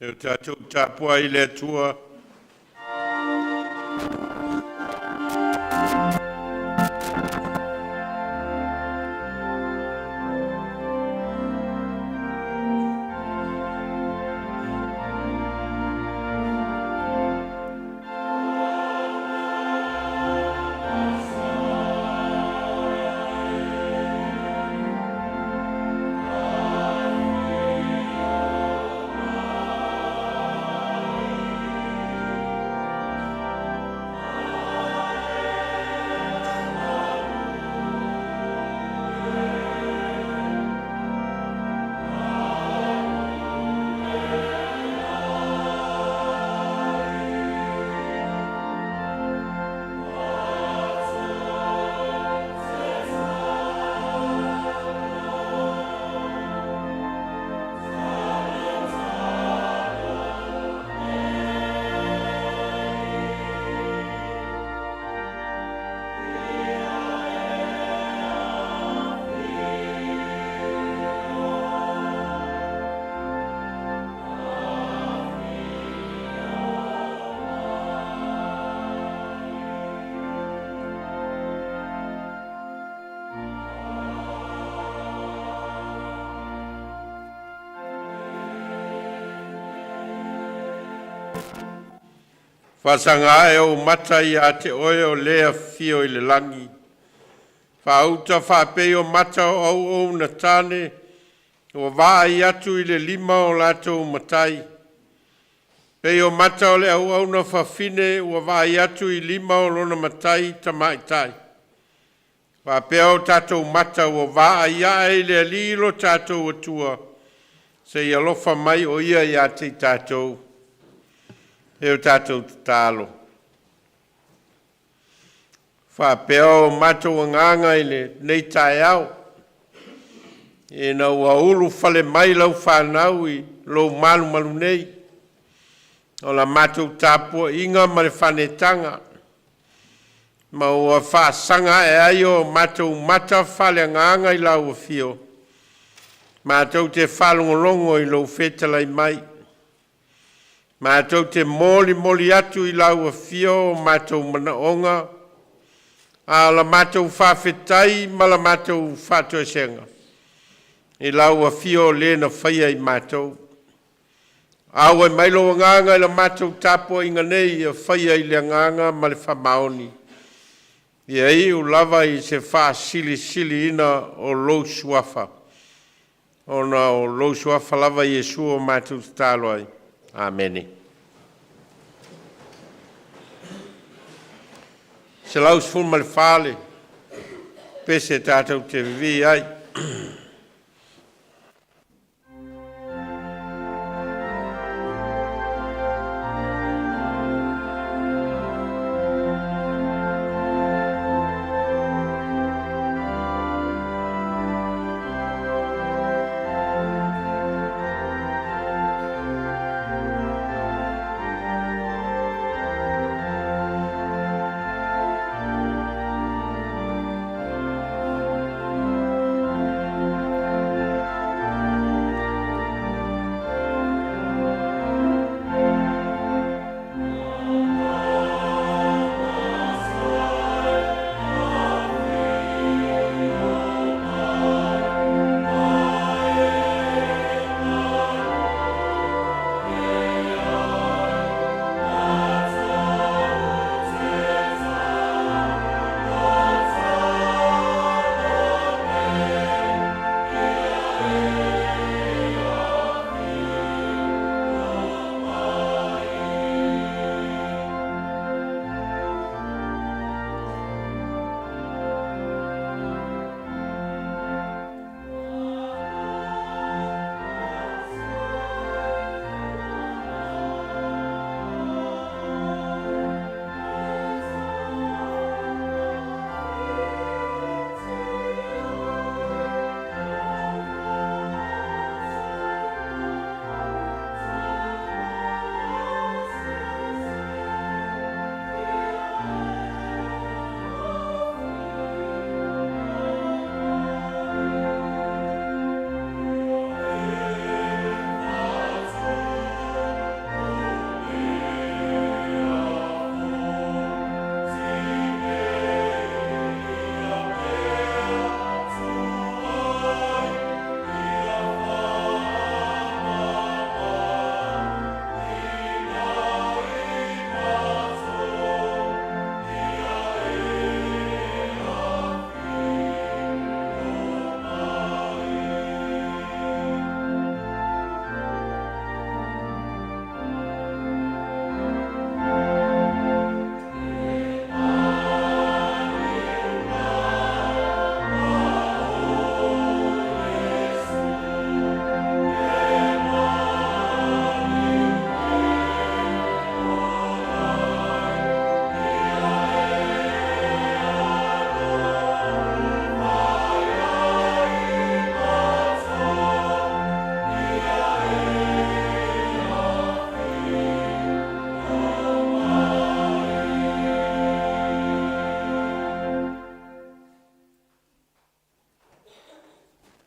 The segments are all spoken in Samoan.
E o tatou tapuai i le Atua. Faasaga ae ou mata ia te Oe o le afio i le lagi, faauta faapei o mata o auauna tane ua vaai atu i le lima o latou matai, pei o mata o le auauna fafine ua vaai atu i lima o lona matai tamaitai. Faapea o tatou mata ua vaai ae i le Alii lo tatou Atua, seia alofa mai o Ia ia te i tatou. E o tatou tatalo, faapea o matou agaga i lenei taeao, ina ua ulufale mai lau fanau i lou malumalu nei, o la matou tapuaiga ma le faanetaga, ma ua faasaga ae ai o matou mata faaleagaga i lau afio, matou te faalogologo i lou fetalai mai, matou te molimoli atu i lau afio o matou manaoga, a o la matou faafetai ma la matou faatoesega i lau afio o le na faia i matou. Auai mai lou agaga i la matou tapuaiga nei ia faia i le agaga ma le faamaoni, ia iu lava i se faasilisiliina o lou suafa, ona o lou suafa lava Iesu o matou tatalo ai. Amene. 114 le pese tatou te vivii ai.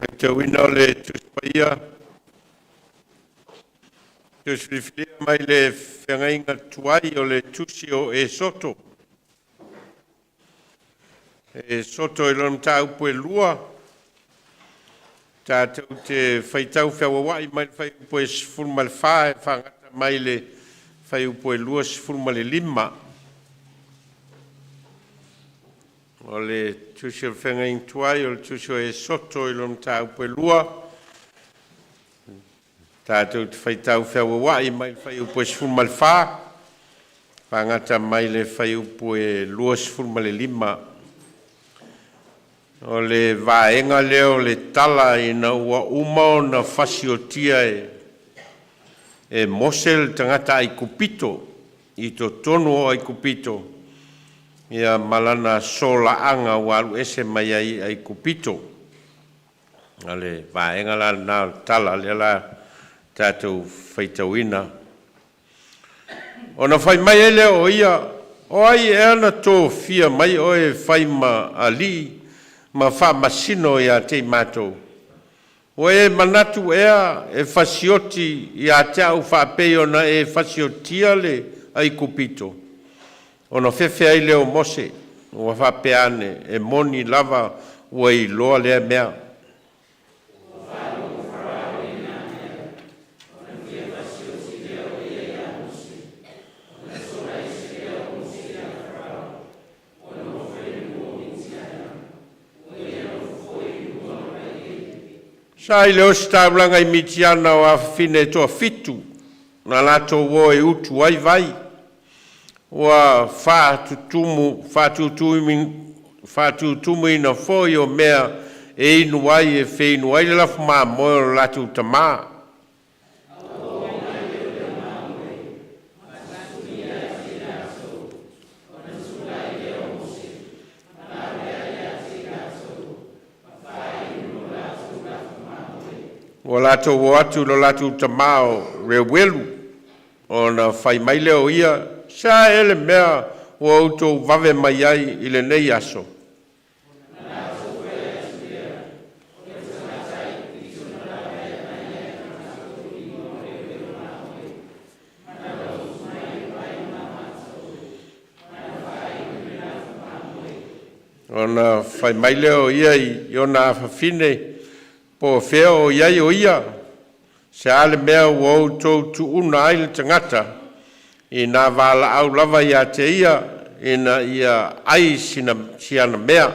Faitauina o le Tusi Paia, Tusi Filifilia mai le Feagaiga Tuai o le Tusi o Esoto. Esoto i lona mataupu e 2, tatou te faitau feauauai mai le fuaiupu e 14 e faagata mai le fuaiupu e 25. O le Tusi o le Feagaiga Tuai o le Tusi o Esoto i lona mataupu e 2, tatou te faitau feauauai mai le fuaiupu e 14 faagata mai le fuaiupu e 25. O le vaega lea o le tala ina ua uma ona fasiotia e Mose le tagata Aikupito i totonu o Aikupito, ia ma lana solaaga ua alu ese mai ai i Aikupito. O le vaega la lena o le tala lea la tatou faitauina. Ona fai mai ai lea o ia, o ai ea na tofia mai oe e fai ma alii ma faamasino ia te i matou? Ua e manatu ea e fasioti ia te au faapei ona e fasiotia le Aikupito? Ona fefe ai lea o Mose, ua faapea ane, e moni lava ua iloa lea mea. Sa i le ositaulaga i Mitiana o afafine e toafitu na latou o e utu ai vai. Ua faatutumuina foi o mea e inu ai e feinu ai le lafumamoe o le latou tamā. Ua latou o atu i lo latou tamā o Reuelu, ona fai mai lea o ia, “Se a ea le mea ua outou vave mai ai i lenei aso?” Ona fai mai lea o ia i ona afafine, po o fea o i ai o ia? Se a le mea ua outou tuuna ai le tagata i na valaau lava ia te ia ina ia ai si ana mea.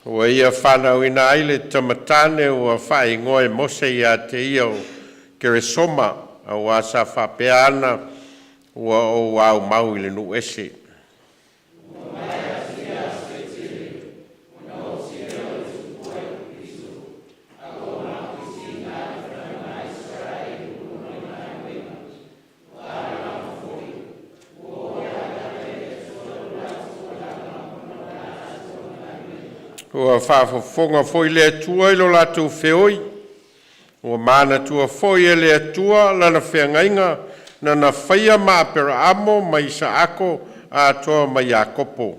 Ua ia fanauina ai le tama tane ua faaigoa e Mose ia te ia o Keresoma, auā sa faapea ana, “Ua ou aumau i le nuu ese.” Ua faafofoga foi le Atua i lo latou feoi, ua manatua foi e le Atua Lana feagaiga na Ia faia ma Aperamo ma Isaako atoa ma Iakopo.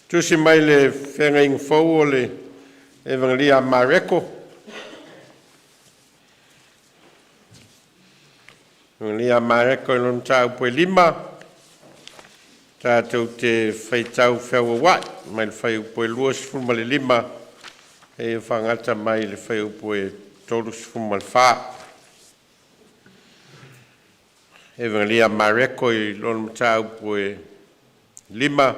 Tusi mai le Feagaiga Fou o le Avegalia a Mareko. Avegalia a Mareko i lona mataupu e 5, tatou te faitau feauauai mai le fuaiupu e 25 seia fagata mai le fuaiupu e 34. Avegalia a Mareko i lona mataupu e 5,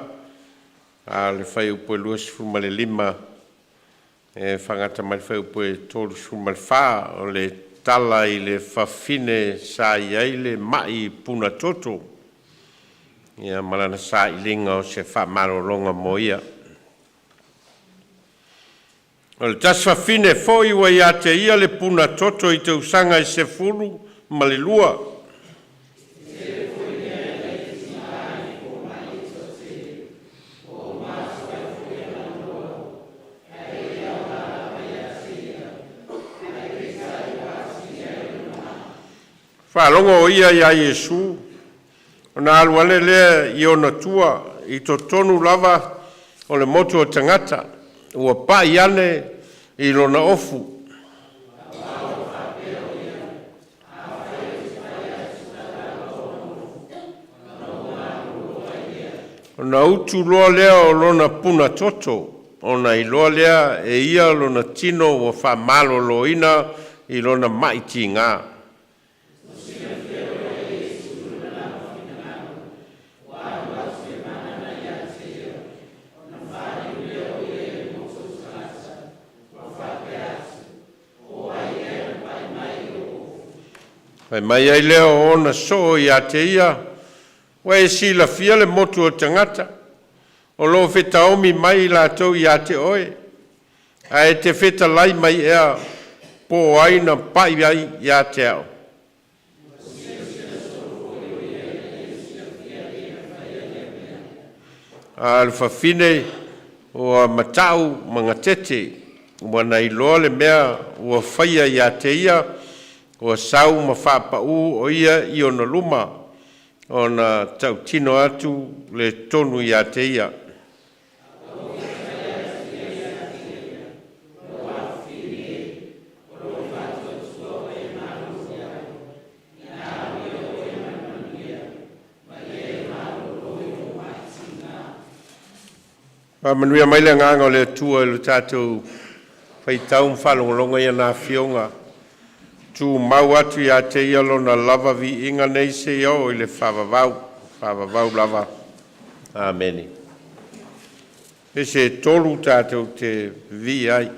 a o le fuaiupu e 25 e faagata mai le fuaiupu e 34, o le tala i le fafine sa i ai le mai puna toto, ia ma lana sailiga o se faamalologa mo ia. O le tasi fafine foi ua ia te ia le puna toto i tausaga e 12. Faalogo o ia ia Iesu, ona alu ane lea i ona tua i totonu lava o le motu o tagata, ua pai ane i lona ofu. Ona utu loa lea o lona puna toto, ona iloa lea e ia lona tino ua faamaloloina i lona mai tiga. Fai mai ai lea o ona soo ia te ia, “Ua e silafia le motu o tagata o lo o fetaomi mai i latou ia te oe, ae e te fetalai mai ea, po o ai na pai mai ia te au?” A o le fafine ua mata'u ma gatete, ua na iloa le mea ua faia ia te ia, ua sau ma faapau o ia i ona luma, ona tautino atu le tonu ia te ia. Faamanuia mai le Agaga o le Atua i lo tatou faitau ma faalogologo i ana Afioga, tumau atu ia te Ia Lona lava viiga nei seia oo i le faavavau, faavavau lava. Amene. Pese e tolu tatou te vivii ai.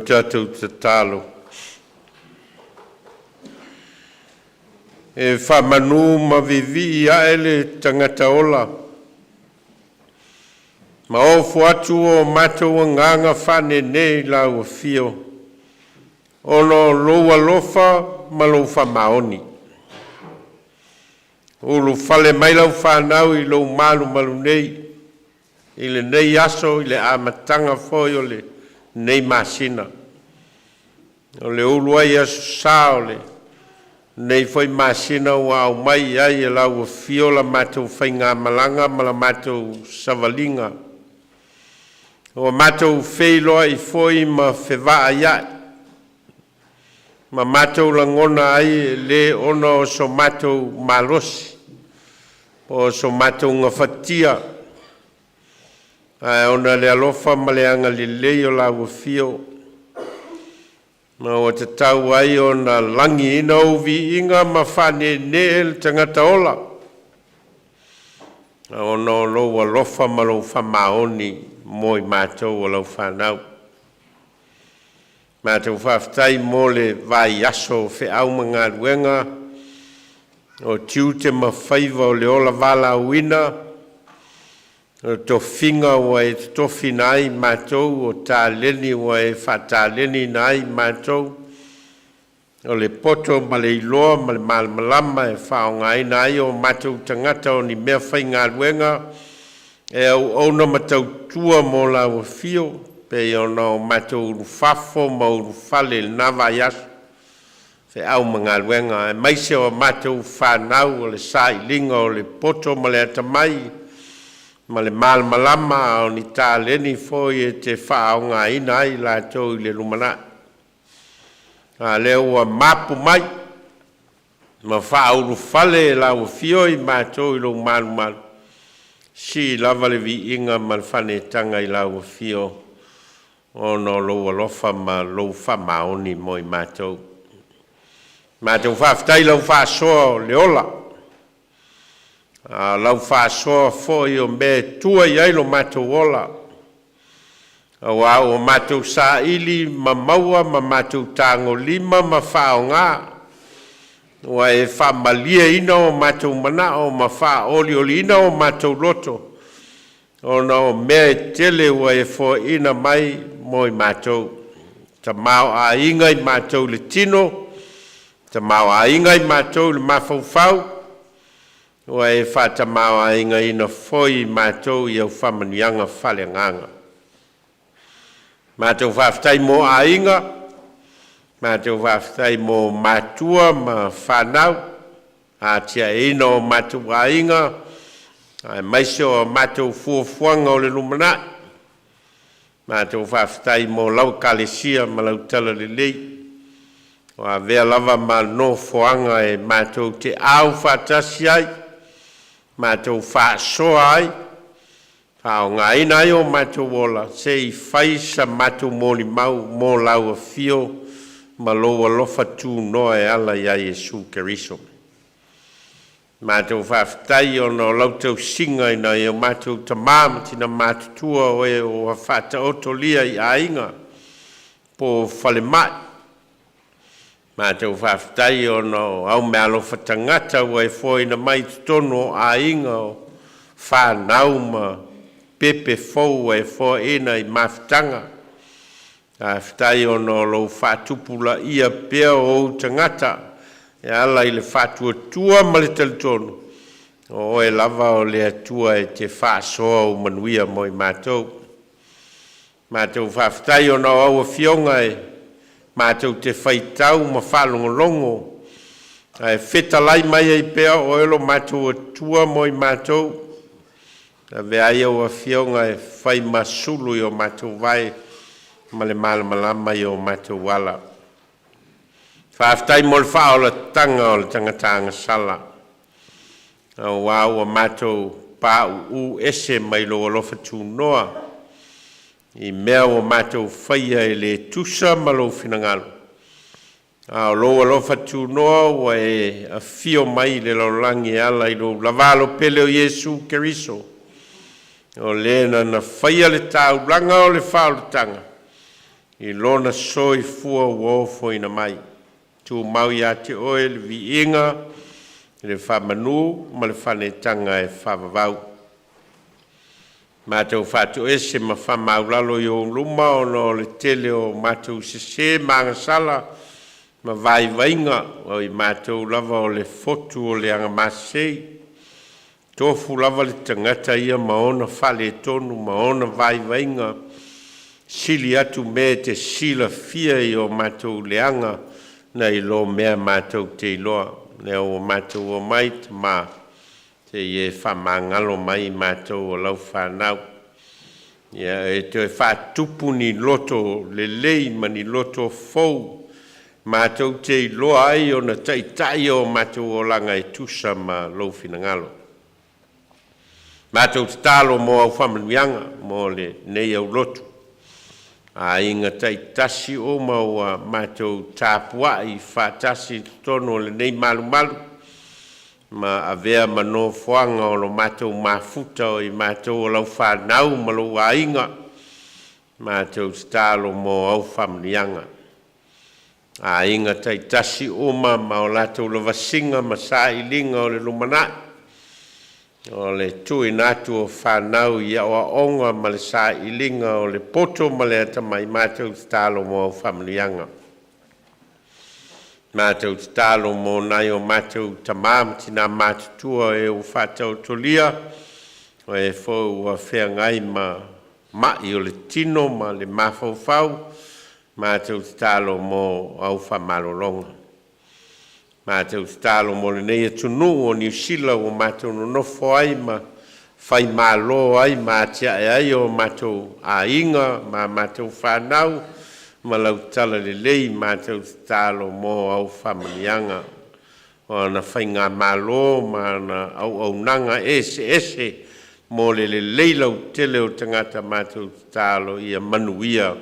tatou tatalo. E faamanu ma viivii ae le tagata ola, ma ofo atu o matou agaga faaneenee i Lau Afio, ona o Lou alofa ma Lou faamaoni. Ulufale mai lau fanau i lou malumalu nei i lenei aso, i le amataga foi o lenei masina. O le uluai aso Sa o lenei foi masina ua aumai ai e lau Afio la matou faigamalaga ma la matou savaliga. Ua matou feiloai foi ma fevaaiai ma matou lagona ai, e le ona o so matou malosi po o so matou gafatia, ae ona o le alofa ma le agalelei o lau Afio, ma ua tatau ai ona lagiina ou viiga ma faaneenee le tagata ola, ona o lou alofa ma lou faamaoni mo i matou o lau fanau. Matou faafetai mo le vaiaso o feau ma galuega, o tiute ma faiva o le ola valaauina, o tofiga ua e totofiina ai matou, o taleni ua e faataleniina ai matou, o le poto ma le iloa ma le malamalama e faaaogaina ai o matou tagata o ni meafaigaluega e auauna ma tautua mo lau afio, e pei ona o matou ulufafo ma ulufale i lena vaiaso, feau ma galuega, aemaise o a matou fanau o le sailiga o le poto ma le atamai ma le malamalama, a o ni taleni foi e te faaaogaina ai i latou i le lumanai. A lea ua mapu mai ma faaulufale e lau Afio i matou i lou malumalu, sii lava le viiga ma le faaneetaga i lau Afio ona o lou alofa ma lou faamaoni mo i matou. Matou faafetai i lau faasoa o le ola, a o lau faasoa foi o mea e tua i ai lo matou ola, aua ua matou saili ma maua ma matou tagolima ma faaaoga, ua e faamalieina o matou manao ma faaolioliina o matou loto, ona o mea e tele ua e foaina mai mo i matou. Tamaoaiga i matou i le tino, tamaoaiga i matou i le mafaufau, ua e faatamaoaigaina foi i matou i au faamanuiaga faaleagaga. Matou faafetai mo aiga, matou faafetai mo matua ma fanau, atiaeina o matou aiga aemaise o a matou fuafuaga o le lumanai. Matou faafetai mo lau Ekalesia ma lau talalelei ua avea lava ma nofoaga e matou te aufaatasi ai, matou faasoa ai, faaaogaina ai o matou ola se i fai sa matou molimau mo lau afio ma lou alofa tunoa e ala ia Iesu Keriso. Matou faafetai ona o lau tausiga i nai o matou tama ma tina matutua o e ua faataotolia i aiga po o falemai. Matou faafetai ona o au meaalofa tagata ua e foaina mai i totonu o aiga o fanau ma pepe fou ua e foaina i mafutaga. Faafetai ona o lou faatupulaia pea o ou tagata e ala i le faatuatua ma le talitonu, o oe lava o le Atua e te faasoa ou manuia mo i matou. Matou faafetai ona o au afioga e matou te faitau ma faalogologo ae fetalai mai ai pea oe lo matou Atua mo i matou. Avea ai au afioga e fai ma sulu i o matou vae ma le malamalama i o matou ala. Faafetai mo le faaolataga o le tagata agasala, aua ua matou pauu ese mai lou alofa tunoa i mea ua matou faia e le tusa ma lou finagalo, a o lou alofa tunoa ua e afio mai i le lalolagi e ala i lou lavalopele o Iesu Keriso, o Le na na faia le taulaga o le faaolataga. i Lona soifua ua ofoina mai. Tumau ia te Oe le viiga, le faamanu ma le faaneetaga e faavavau. Matou faatoese ma faamaualalo i Ou luma ona o le tele o matou sese ma agasala ma vaivaiga, o i matou lava o le fotu o le agamasei. Tofu lava le tagata ia ma ona faaletonu ma ona vaivaiga, sili atu mea e te silafia i o matou leaga nai lo mea matou te iloa. Lea ua matou omai Tama se i e faamagalo mai i matou o lau fanau. Ia e toe faatupu ni loto lelei ma ni loto fou matou te iloa ai ona taitai o matou olaga e tusa ma lou finagalo. Matou tatalo mo au faamanuiaga mo lenei aulotu, aiga taitasi uma ua matou tapuai faatasi i totonu o lenei malumalu ma avea ma nofoaga o lo matou mafuta o i matou o lau fanau ma lou aiga. Matou tatalo mo au faamanuiaga. Aiga taitasi uma ma o latou lavasiga ma sailiga o le lumanai, o le tuuina atu o fanau i aoaoga ma le sailiga o le poto ma le atamai, matou tatalo mo au faamanuiaga. Matou tatalo mo nai o matou tama ma tina matutua e ua faataotolia o e foi ua feagai ma mai o le tino ma le mafaufau, matou tatalo mo au faamalologa. Matou tatalo mo lenei atunuu o Niu Sila ua matou nonofo ai ma faimalo ai ma atiae ai o matou aiga ma matou fanau ma lau talalelei, matou tatalo mo au faamanuiaga o ana faigamalo ma ana auaunaga eseese mo le lelei lautele o tagata, matou tatalo ia manuia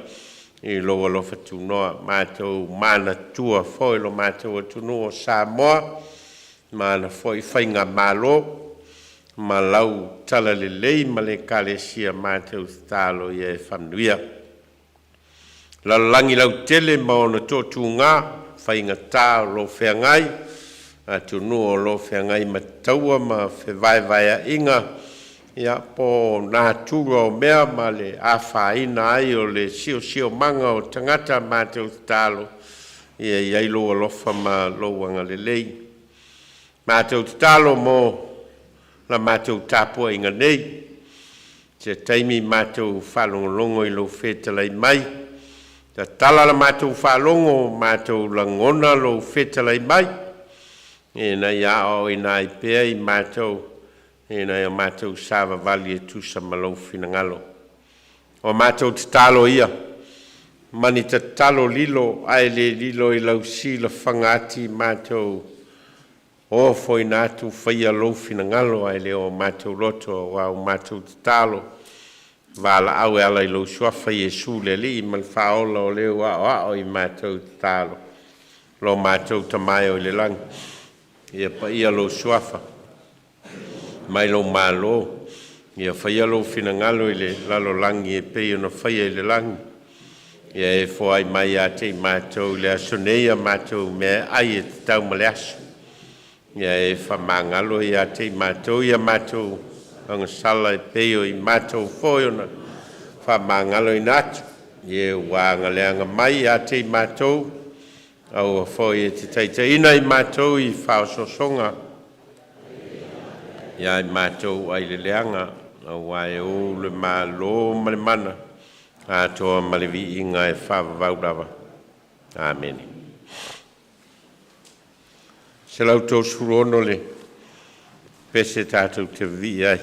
i lou alofa tunoa. Matou manatua foi lo matou atunuu o Samoa ma ana foi faigamalo ma lau talalelei ma le Ekalesia, matou tatalo ia e faamanuia. Lalolagi lautele ma ona toatuga, faigata o lo o feagai, atunuu o lo o feagai ma taua ma fevaevaeaiga, ia po o natura o mea ma le afaina ai o le siosiomaga o tagata, matou tatalo ia i ai lou alofa ma lou agalelei. Matou tatalo mo la matou tapuaiga nei, se taimi matou faalogologo i lou fetalai mai, tatala la matou faalogo, matou lagona lou fetalai mai, ina ia aoaoina ai pea i matou ina ia matou savavali e tusa ma lou finagalo. O matou tatalo ia ma ni tatalo lilo ae le lilo i lau silafaga ati, matou ofoina atu, faia lou finagalo ae le o matou loto, aua ua matou tatalo valaau e ala i lou Suafa Iesu le Alii ma le Faaola, o le ua aoao i matou tatalo. Lo matou Tama e i le lagi, ia paia lou Suafa, mai lou malo, ia faia lou finagalo i le lalolagi e pei ona faia i le lagi. Ia e foai mai ia te i matou i le aso nei a matou mea ai e tatau ma le aso. Ia e faamagalo ia te i matou ia matou agasala e pei o i matou foi ona faamagaloina atu. Ia ua agaleaga mai ia te i matou, aua foi e te taitaiina i matou i faaosoosoga, ia i matou ai le leaga, aua e ou le malo ma le mana, atoa ma le viiga e faavavau lava. Amene. 136 le pese tatou te vivii ai.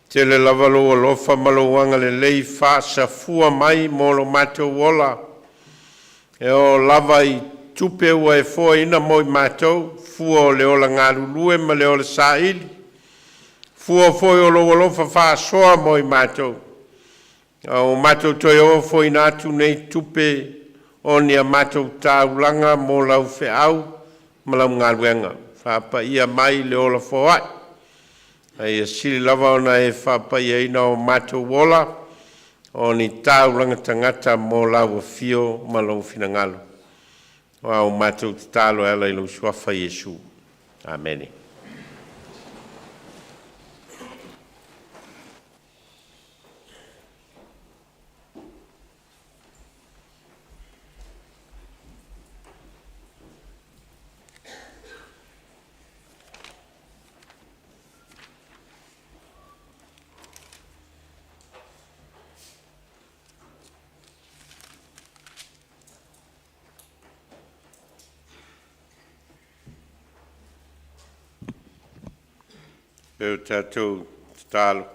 Tele lava lou alofa ma lou agalelei faasafua mai mo lo matou ola, e oo lava i tupe ua e foaina mo i matou, fua o le ola galulue ma le ola saili, fua foi o lou alofa faasoa mo i matou. A ua matou toe ofoina atu nei tupe o ni a matou taulaga mo lau feau ma lau galuega, faapaia mai le ola foai, a ia sili lava ona e faapaiaina o matou ola o ni taulaga tagata mo lau afio ma lou finagalo. O a matou tatalo e ala i lou Suafa Iesu. Amene. E o tatou tatalo,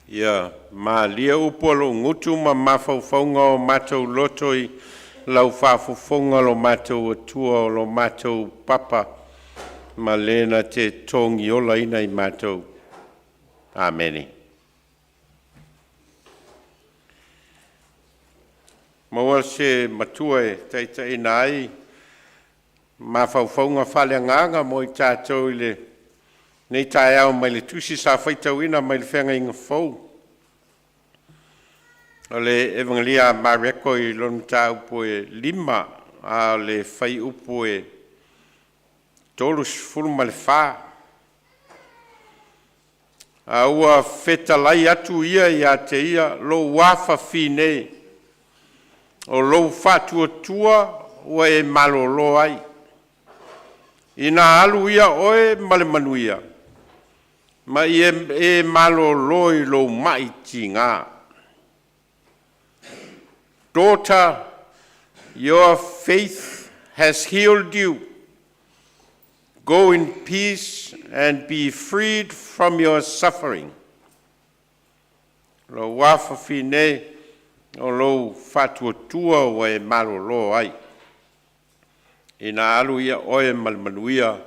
ia malie upu a lou gutu ma mafaufauga o matou loto i lau faafofoga lo matou Atua o lo matou papa ma le na te togiolaina i matou. Amene. Maua se matua e taitaiina ai mafaufauga faaleagaga mo i tatou i lenei taeao mai le tusi sa faitauina mai le Feagaiga Fou. O le Evagelia a Mareko i lona mataupu e 5, a o le fuaiupu e 34. A ua fetalai atu ia ia te ia, lou afafine, o lou faatuatua ua e malolo ai. Ina alu ia oe ma le manuia, ma ia e malolo i lou mai tiga. Daughter, your faith has healed you. Go in peace and be freed from your suffering. Lou afafine, o lou faatuatua ua e malolo ai. Ina alu ia oe ma le manuia,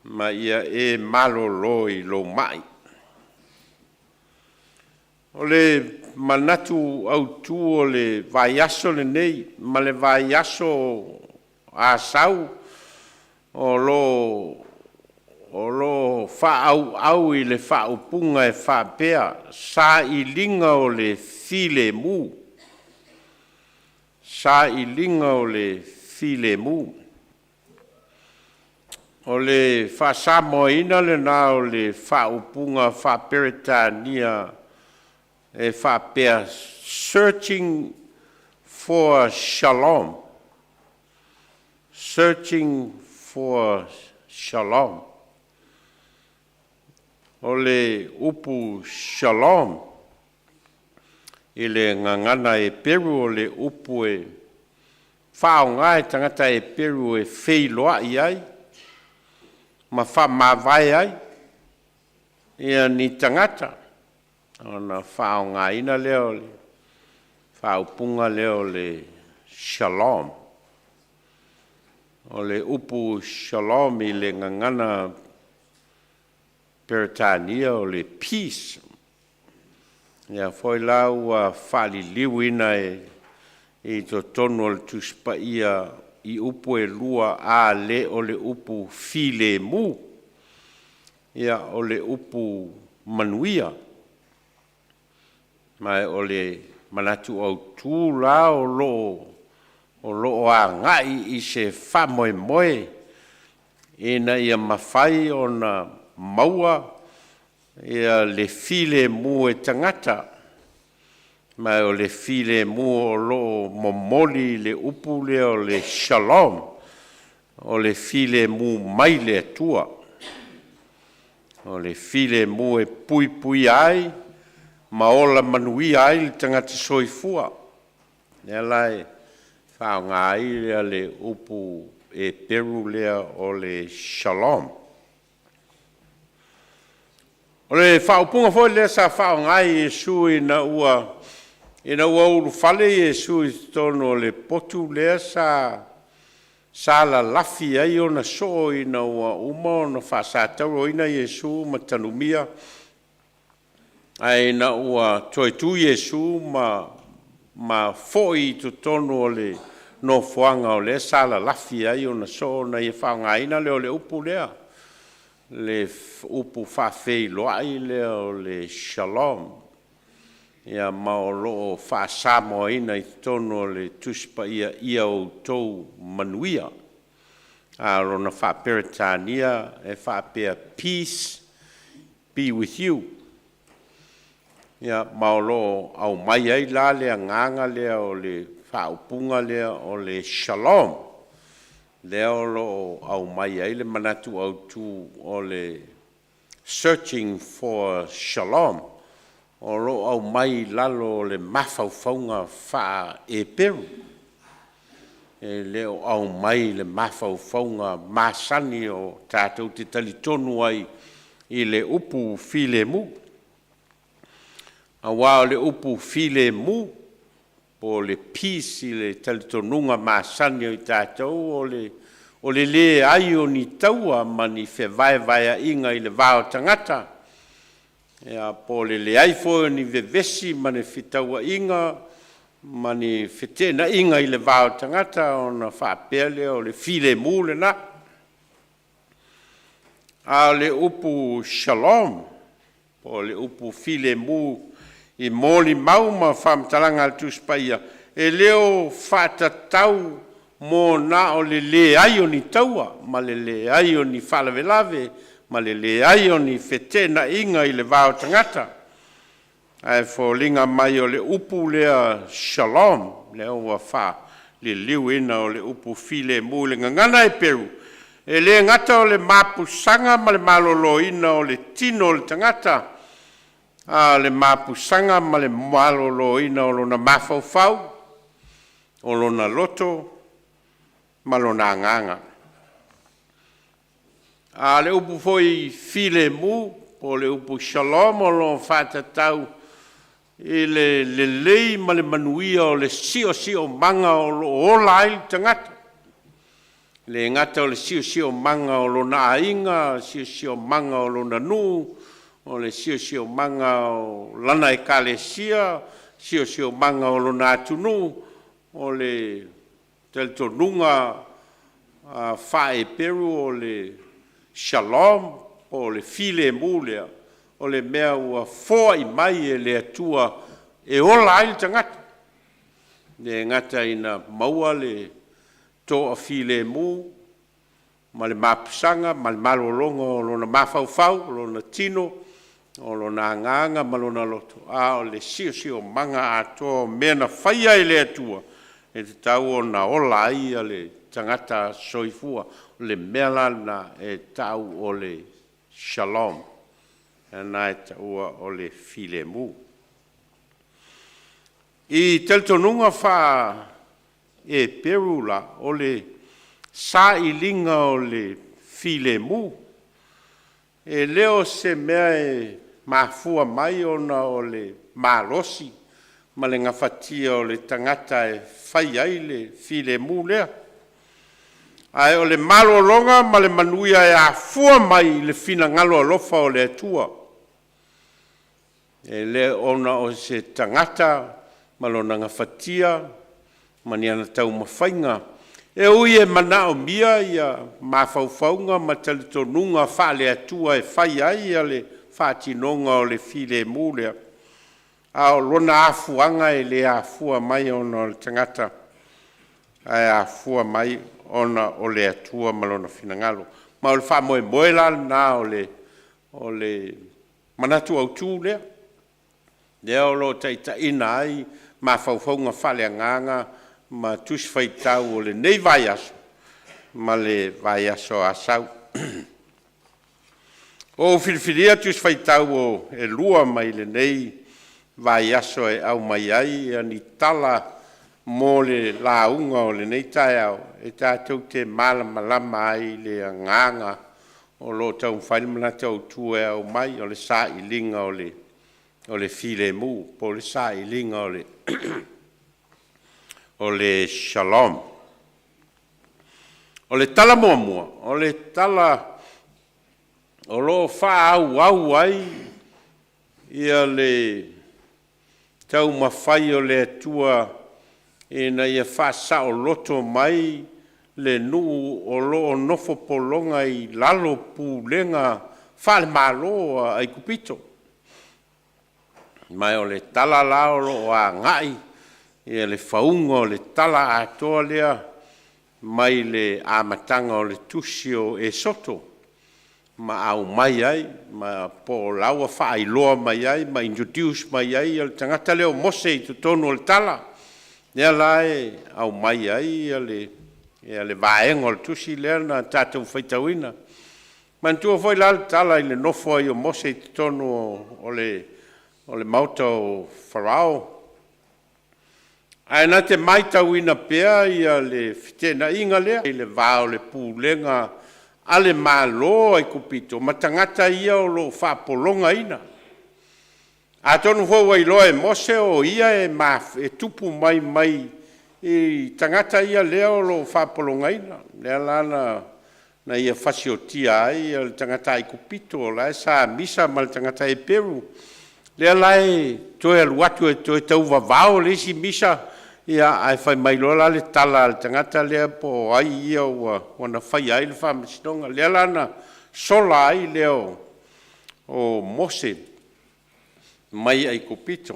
ma ia e malolo i lou mai. O le manatu autu o le vaiaso lenei ma le vaiaso o Asau o lo o faaauau i le faaupuga e faapea, sailiga o le filemu, sailiga o le filemu. O le faa-Samoaina lena o le faaupuga faa-Peretania e faapea, searching for shalom, searching for shalom. O le upu shalom i le gagana Eperu o le upu e faaaoga e tagata Eperu e feiloai ai ma faamavae ai ia ni tagata, ona faaaogaina lea o le faaupuga lea o le shalom. O le upu shalom i le gagana Peretania o le peace. Lea foi la ua faaliliuina i totonu o le Tusi Paia i upu e lua, a le o le upu filemu, ia o le upu manuia. Ma o le manatu autu la o lo o agai i se faamoemoe ina ia mafai ona maua ia le filemu e tagata, ma o le filemu o lo o momoli i le upu lea o le shalom, o le filemu mai le Atua. O le filemu e puipuia ai ma ola manuia ai le tagata soifua. O lea la e faaaoga ai le upu Eperu lea o le shalom. O le faaupuga foi lea sa faaaoga e Iesu ina ua ulufale Iesu i totonu o le potu lea sa lalafi ai ona soo ina ua uma ona faasatauroina Iesu ma tanumia, ae ina ua toe tu Iesu ma foi i totonu o le nofoaga o lea sa lalafi ai ona soo, ona ia faaaogaina lea o le upu lea, le upu faafeiloai lea o le Shalom. Ia ma o lo o faa-Samoaina i totonu o le Tusi Paia, “Ia outou manuia.” A o lona faa-Peretania e faapea, “Peace be with you.” Ia, ma o lo o aumai ai la le agaga lea o le faaupuga lea o le Shalom, lea o lo o aumai ai le manatu autu o le searching for shalom. O lo o aumai i lalo o le mafaufauga faa-Eperu, e le o aumai i le mafaufauga masani o tatou te talitonu ai i le upu filemu. Aua o le upu filemu po o le peace i le talitonuga masani o i tatou, o le leai o ni taua ma ni fevaevaeaiga i le va o tagata, po o le leai foi o ni vevesi ma ni fetauaiga ma ni feteenaiga i le va o tagata, ona faapea lea o le filemu lena. A o le upu shalom po o le upu filemu i molimau ma faamatalaga a le Tusi Paia, e le o faatatau mo na o le leai o ni taua ma le leai o ni faalavelave ma le leai o ni feteenaiga i le va o tagata, ae foliga mai o le upu lea shalom lea ua faaliliuina o le upu filemu i le gagana Eperu, e le gata o le mapusaga ma le maloloina o le tino o le tagata, a o le mapusaga ma le maloloina o lona mafaufau, o lona loto ma lona agaga. A o le upu foi filemu po o le upu shalom o lo o faatatau i le lelei ma le manuia o le siosiomaga o lo o ola ai le tagata. E le gata o le siosiomaga o lona aiga, siosiomaga o lona nuu, o le siosiomaga o lana Ekalesia, siosiomaga o lona atunuu. O le talitonuga faa-Eperu o le shalom po o le filemu lea, o le mea ua foai mai e le Atua e ola ai le tagata. E le gata ina maua le toafilemu ma le mapusaga ma le malologa o lona mafaufau, o lona tino, o lona agaga ma lona loto, a o le siosiomaga atoa o mea na faia e le Atua e tatau ona ola ai le tagata soifua. O le mea la lena e tau o le shalom, lena e taua o le filemu. I talitonuga faa-Eperu la, o le sailiga o le filemu, e le o se mea e mafua mai ona o le malosi ma le gafatia o le tagata e fai ai le filemu lea, ae o le malologa ma le manuia e afua mai i le finagalo alofa o le Atua. E le ona o se tagata ma lona gafatia ma ni ana taumafaiga, e ui e manaomia mafaufauga ma talitonuga faale-Atua e fai ai le faatinoga o le filemu lea, a o lona afuaga e le afua mai ona o le tagata, ae afua mai ona o le Atua ma Lona finagalo. Ma o le faamoemoe la lena o le manatu autu lea, lea o lo o taitaiina ai mafaufauga faaleagaga ma Tusi Faitau o lenei vaiaso ma le vaiaso o Asau. Ua ou filifilia Tusi Faitau e lua mai lenei vaiaso e aumai ai ni tala mo le lauga o lenei taeao e tatou te malamalama ai i le agaga o lo o taumafai le manatu autu e aumai, o le sailiga o le filemu, po o le sailiga o le Shalom. O le tala muamua, o le tala o lo o faaauau ai le taumafai o le Atua ina ia faasaoloto mai le nuu o lo o nofo pologa i lalo o pulega faale-Malo a Aikupito. Ma o le tala la o lo o agai le fauga o le tala atoa lea mai le amataga o le tusi o Esoto ma aumai ai, ma po o la ua faailoa mai ai ma introduce mai ai le tagata lea o Mose i totonu o le tala, lea la e aumai ai le vaega o le tusi lea na tatou faitauina. Manatua foi la le tala i le nofo ai o Mose i totonu o le maota o Farao, ae na te matauina pea le feteenaiga lea i le va o le pulega a le Malo o Aikupito ma tagata ia o lo o faapologaina. Atonu foi ua iloa e Mose o ia e tupu mai i tagata ia lea o lo o faapologaina, lea la na ia fasiotia ai le tagata Aikupito o la e sa misa ma le tagata Eperu, lea la e toe alu atu e toe tau vavao le isi misa, ae fai mai loa la le tala a le tagata lea po o ai ia ua na faia ai le faamasinoga. Lea la na sola ai lea o Mose mai Aikupito.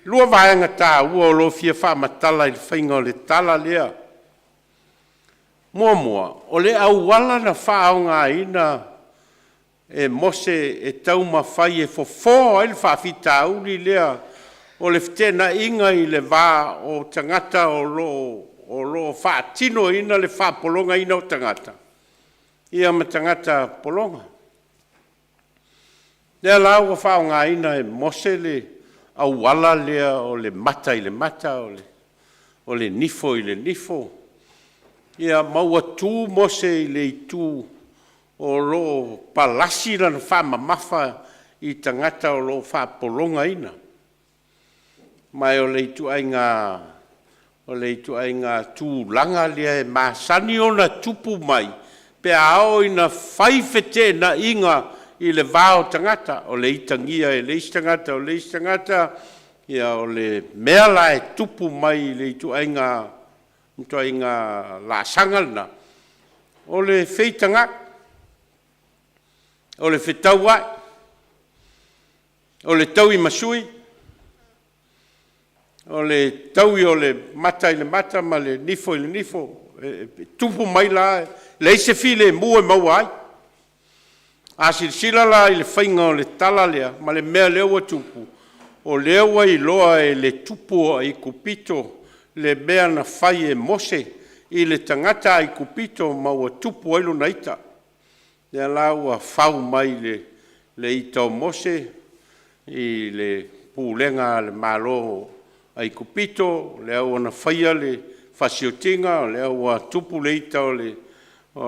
E lua vaega taua o lo o fia faamatala i le faiga o le tala lea. Muamua, o le auala na faaaogaina e Mose e taumafai e fofo ai le faafitauli lea o le feteenaiga i le va o tagata o lo o faatinoina le faapologaina o tagata ia ma tagata pologa. Lea la ua faaaogaina e Mose le auala lea o le mata i le mata, o le nifo i le nifo, ia ma ua tu Mose i le itu o lo o palasi lana faamamafa i tagata o lo o faapologaina. Ma o le ituaiga tulaga lea e masani ona tupu mai pe a oo ina fai feteenaiga i le va o tagata, o le itagia e le isi tagata o le isi tagata. Ia o le mea la e tupu mai i le ituaiga laasaga lena, o le feitagai, o le fetauai, o le tauimasui, o le taui o le mata i le mata ma le nifo i le nifo. E tupu mai la, e leai se filemu e maua ai. A silasila la i le faiga o le tala lea ma le mea lea ua tupu, o lea ua iloa e le tupu o Aikupito le mea na fai e Mose i le tagata Aikupito ma ua tupu ai lona ita. Lea la ua fau mai le ita o Mose i le pulega a le Malo o Aikupito, lea ua na faia le fasiotiga o lea ua tupu le ita o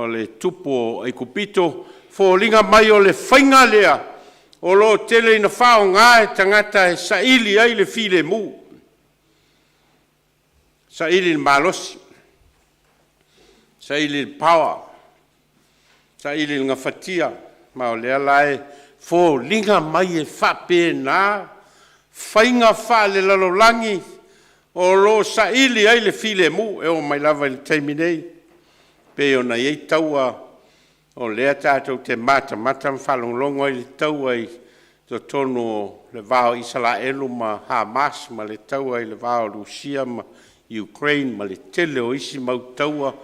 le tupu o Aikupito. E foliga mai o le faiga lea o lo o tele ina faaaoga e tagata e saili ai le filemu, saili le malosi, saili le power, saili le gafatia. Ma o lea la e foliga mai e faapena faiga faalelalolagi o lo o saili ai le filemu e oo mai lava i le taimi nei pei ona i ai taua o lea tatou te matamata ma faalogologo ai i le taua i totonu o le va o Isaraelu ma Hamas ma le taua i le va o Rusia ma Ukraine ma le tele o isi mau taua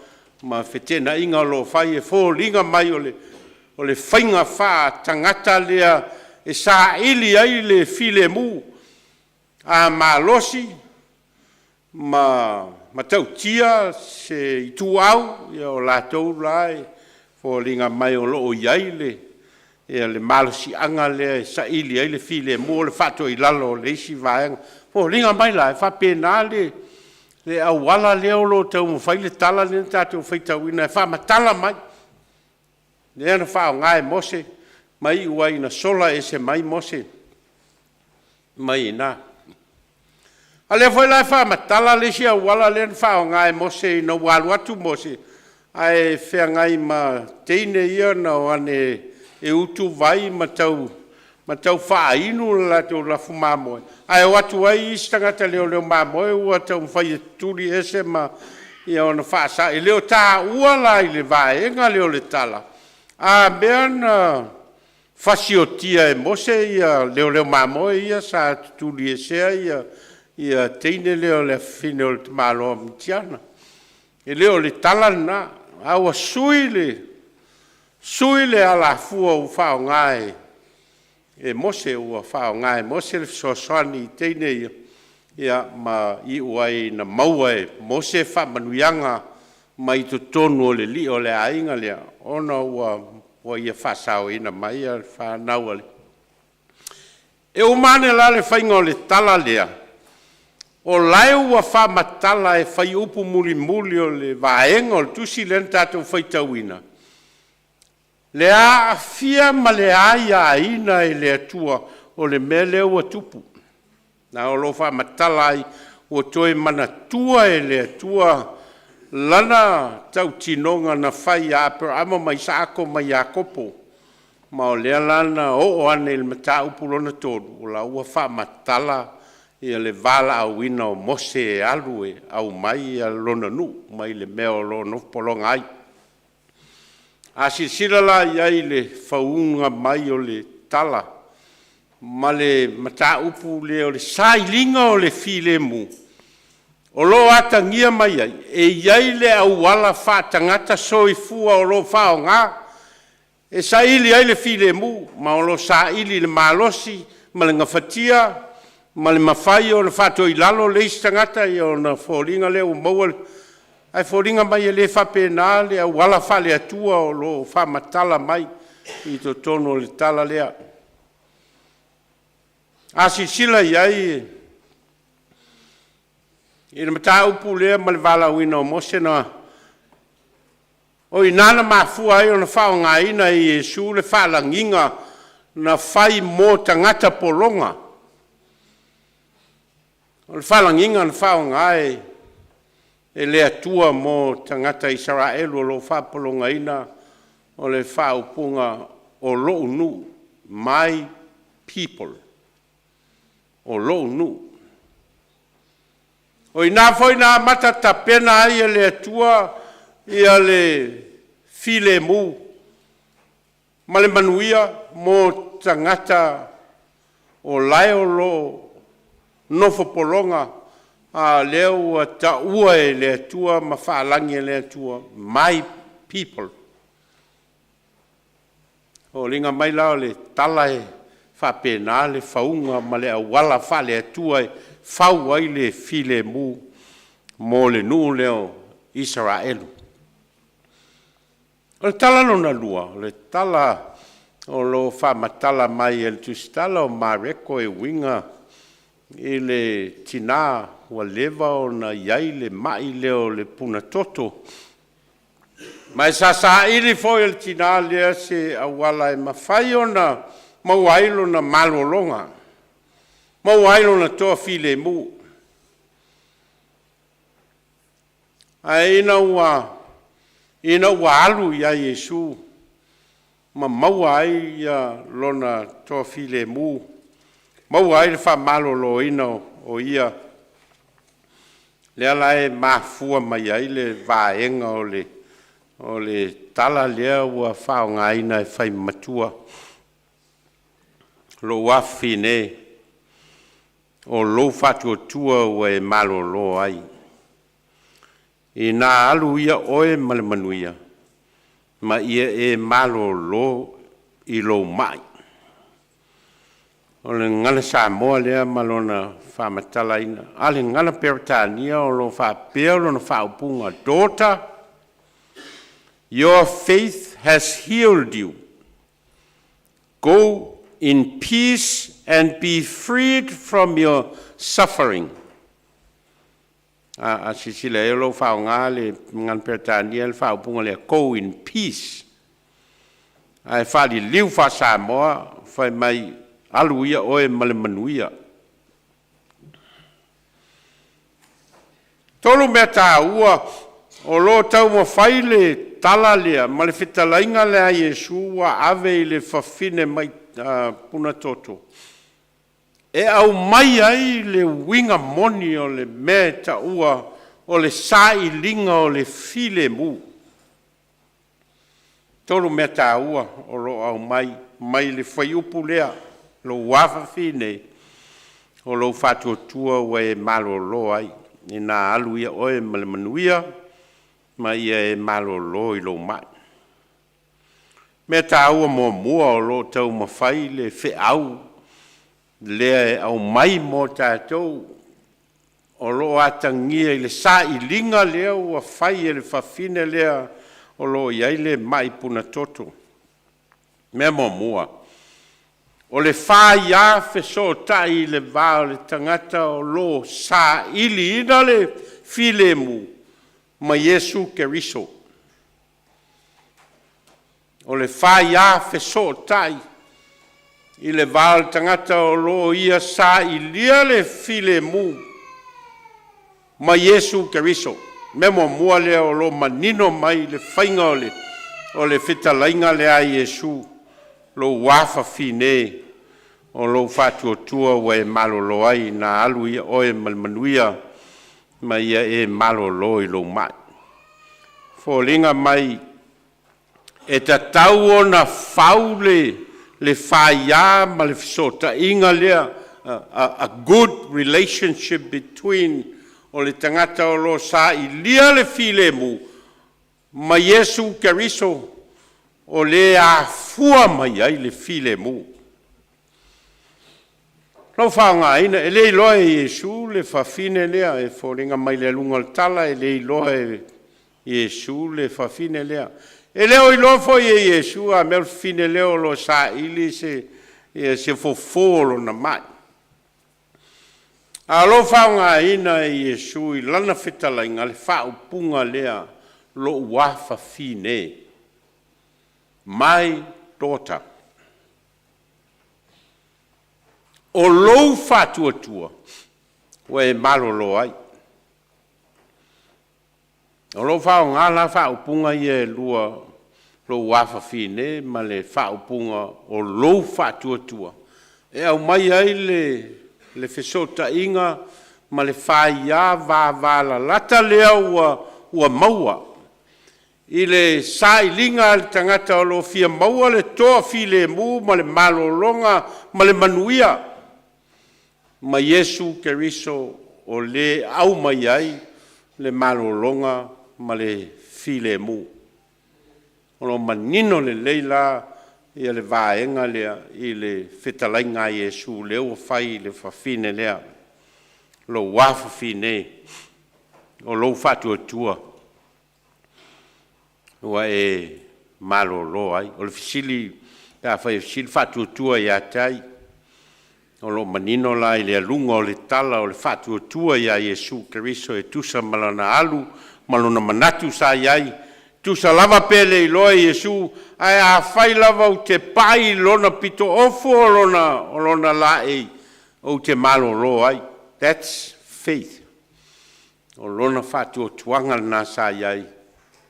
ma feteenaiga o lo o fai. E foliga mai o le faiga faatagata lea e saili ai le filemu. A malosi ma matautia se ituau, ia o latou la e foliga mai o lo o i ai le malosiaga lea e saili ai le filemu, o le faatoilalo o le isi vaega. E foliga mai la e faapena le auala lea o lo o taumafai le tala lea na tatou faitauina e faamatala mai. lea na faaaoga e Mose ma iu ai ina sola ese mai Mose mai i ina. A o lea foi la e faamatala le isi auala lea na faaaoga e Mose ina ua alu atu Mose ae feagai ma teine ia na o ane e utuvai ma tau faainu le latou lafu mamoe, ae o atu ai isi tagata leoleo mamoe ua taumafai e tutuli ese ma ona faasa. E le o taua la i le vaega lea o le tala, a mea na fasiotia e Mose leoleo mamoe ia sa tutuliesea teine ia o le afafine o le tamaloa Mitiana. E le o le tala lena, a ua sui le alafua ua faaaoga e Mose, ua faaaoga e Mose le fesoasoani i teine ia ma iu ai ina maua e Mose faamanuiaga mai totonu o le alii o le aiga lea ona ua ia faasaoina mai le fanau a le… E uma ane la le faiga o le tala lea, o la e ua faamatala e fuaiupu mulimuli o le vaega o le tusi lea na tatou faitauina, le aafia ma le aiaina e le Atua o le mea lea ua tupu. Ma o lo o faamatala ai, ua toe manatua e le Atua Lana tautinoga na fai ia Aperamo ma Isaako ma Iakopo, ma o lea la na oo ane i le mataupu lona tolu, o la ua faamatala le valaauina o Mose e alu e aumai lona nuu mai le mea o lo o nofo pologa ai. A silasila la i ai i le fauga mai o le tala ma le mataupu lea o le sailiga o le filemu, o lo o atagia mai ai, e i ai le auala faatagata soifua o lo o faaaoga e saili ai le filemu, ma o lo o saili i le malosi ma le gafatia ma le mafai ona faatoilalo le isi tagata ona foliga lea ua maua le… Ae foliga mai e le faapena le auala faale-Atua o lo o faamatala mai i totonu o le tala lea. A silasila i ai i le mataupu lea ma le valaauina o Mose, o i ina na mafua ai ona faaaogaina e Iesu le faalagiga na fai mo tagata pologa. O le faalagiga na faaaoga e le Atua mo tagata Isaraelu o lo o faapologaina, o le faaupuga, “O lou nuu,” my people, o lou nuu. O i ina foi na amata tapena ai e le Atua le filemu ma le manuia mo tagata o la e o lo o nofo pologa, a o lea ua taua e le Atua ma faalagi e le Atua, my people. E foliga mai la o le tala e faapena le fauga ma le auala faale-Atua e fau ai le filemu mo le nuu lea o Isaraelu. O le tala lona lua, o le tala o lo o faamatala mai e le Tusitala o Mareko e uiga i le tina ua leva ona i ai le mai lea o le puna toto. Ma sa saili foi e le tina lea se auala e mafai ona maua ai lona malologa, maua ai lona toafilemu. Ae ina ua alu ia Iesu ma maua ai lona toafilemu, maua ai le faamaloloina o ia, lea la e mafua mai ai le vaega o le tala lea ua faaaogaina e faimamatua, “Lou afafine, o lou faatuatua ua e malolo ai. Ina alu ia oe ma le manuia, ma ia e malolo i lou mai.” O le gagana Samoa lea ma lona faamatalaina, a o le gagana Peretania o lo o faapea lona faaupuga, “Daughter, your faith has healed you. Go in peace and be freed from your suffering.” A silasila i ai o lo o faaaoga le gagana Peretania le faaupuga lea, “Go in peace.” Ae faaliliu faa-Samoa fai mai, alu ia oe ma le manuia. 3 mea taua o lo o taumafai le tala lea ma le fetalaiga lea a Iesu ua ave i le fafine mai punatoto e aumai ai le uiga moni o le mea e taua o le sailiga o le filemu. 3 mea taua o lo o aumai mai le fuaiupu lea, lou afafine, o lou faatuatua ua e malolo ai, ina alu ia oe ma le manuia ma ia e malolo i lou mai. Mea taua muamua o lo o taumafai le feau lea e aumai mo tatou, o lo o atagia i le sailiga lea ua fai e le fafine lea o lo o i ai le mai punatoto. Mea muamua, o le faia fesootai i le va o le tagata o lo o sailiina le filemu ma Iesu Keriso. O le faia fesootai i le va o le tagata o lo o ia sailia le filemu ma Iesu Keriso. Mea muamua lea o lo o manino mai le faiga o le fetalaiga lea a Iesu, lou afafine, o lou faatuatua ua e malolo ai, ina alu ia oe ma le manuia ma ia e malolo i lou mai. E foliga mai e tatau ona fau le faia ma le fesootaiga lea, a good relationship between o le tagata o lo o sailia le filemu ma Iesu Keriso o le afua mai ai le filemu. O lou faaaogaina, e le iloa e Iesu le fafine lea, e foliga mai i le aluga o le tala e le iloa e Iesu le fafine lea. E le o iloa foi e Iesu a mea o le fafine lea o lo o saili se fofo o lona mai. A o lo o faaaogaina e Iesu i lana fetalaiga le faaupuga lea, lou afafine, my daughter. O lou faatuatua ua e malolo ai. O lo o faaaoga la faaupuga ia e lua, lou afafine ma le faaupuga o lou faatuatua, e aumai ai le fesootaiga ma le faia vavalalata lea ua maua i le sailiga a le tagata o lo o fia maua le toafilemu ma le malologa ma le manuia ma Iesu Keriso o le e au mai ai le malologa ma le filemu. O lo o manino lelei la le vaega lea i le fetalaiga a Iesu lea ua fai i le fafine lea, lou afafine, o lou faatuatua ua e malolo ai. O le fesili pe afai e fesili, faatuatua ia te ai? O lo o manino la i le aluga o le tala o le faatuatua ia Iesu Keriso e tusa ma lana alu ma lona manatu sa i ai, tusa lava pe le iloa e Iesu, ae afai lava ou te pai i lona pitoofu o lona laei, ou te malolo ai. That's faith. O lona faatuatuaga lena sa i ai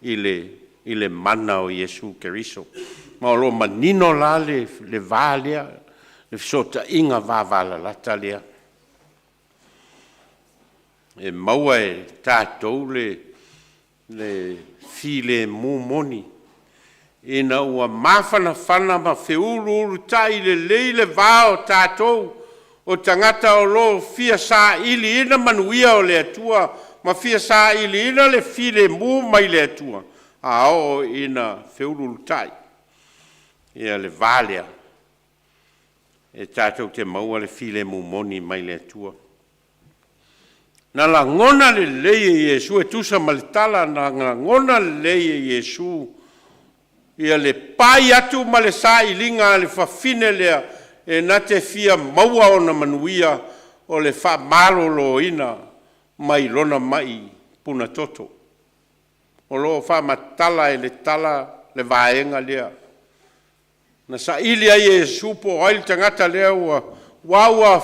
i le mana o Iesu Keriso. Ma o lo o manino la le va lea, le fesootaiga vavalalata lea. E maua e tatou le filemu moni ina ua mafanafana ma feuluulutai lelei le va o tatou o tagata o lo o fia sailiina manuia o le Atua ma fia sailiina le filemu mai le Atua, a oo ina feuluulutai le va lea, e tatou te maua le filemu moni mai le Atua. Na lagona lelei e Iesu e tusa ma le tala, na lagona lelei e Iesu le pai atu ma le sailiga a le fafine lea e na te fia maua ona manuia o le faamaloloina mai lona mai punatoto. O lo o faamatala e le tala le vaega lea. Na saili ai e Iesu po o ai le tagata lea ua aua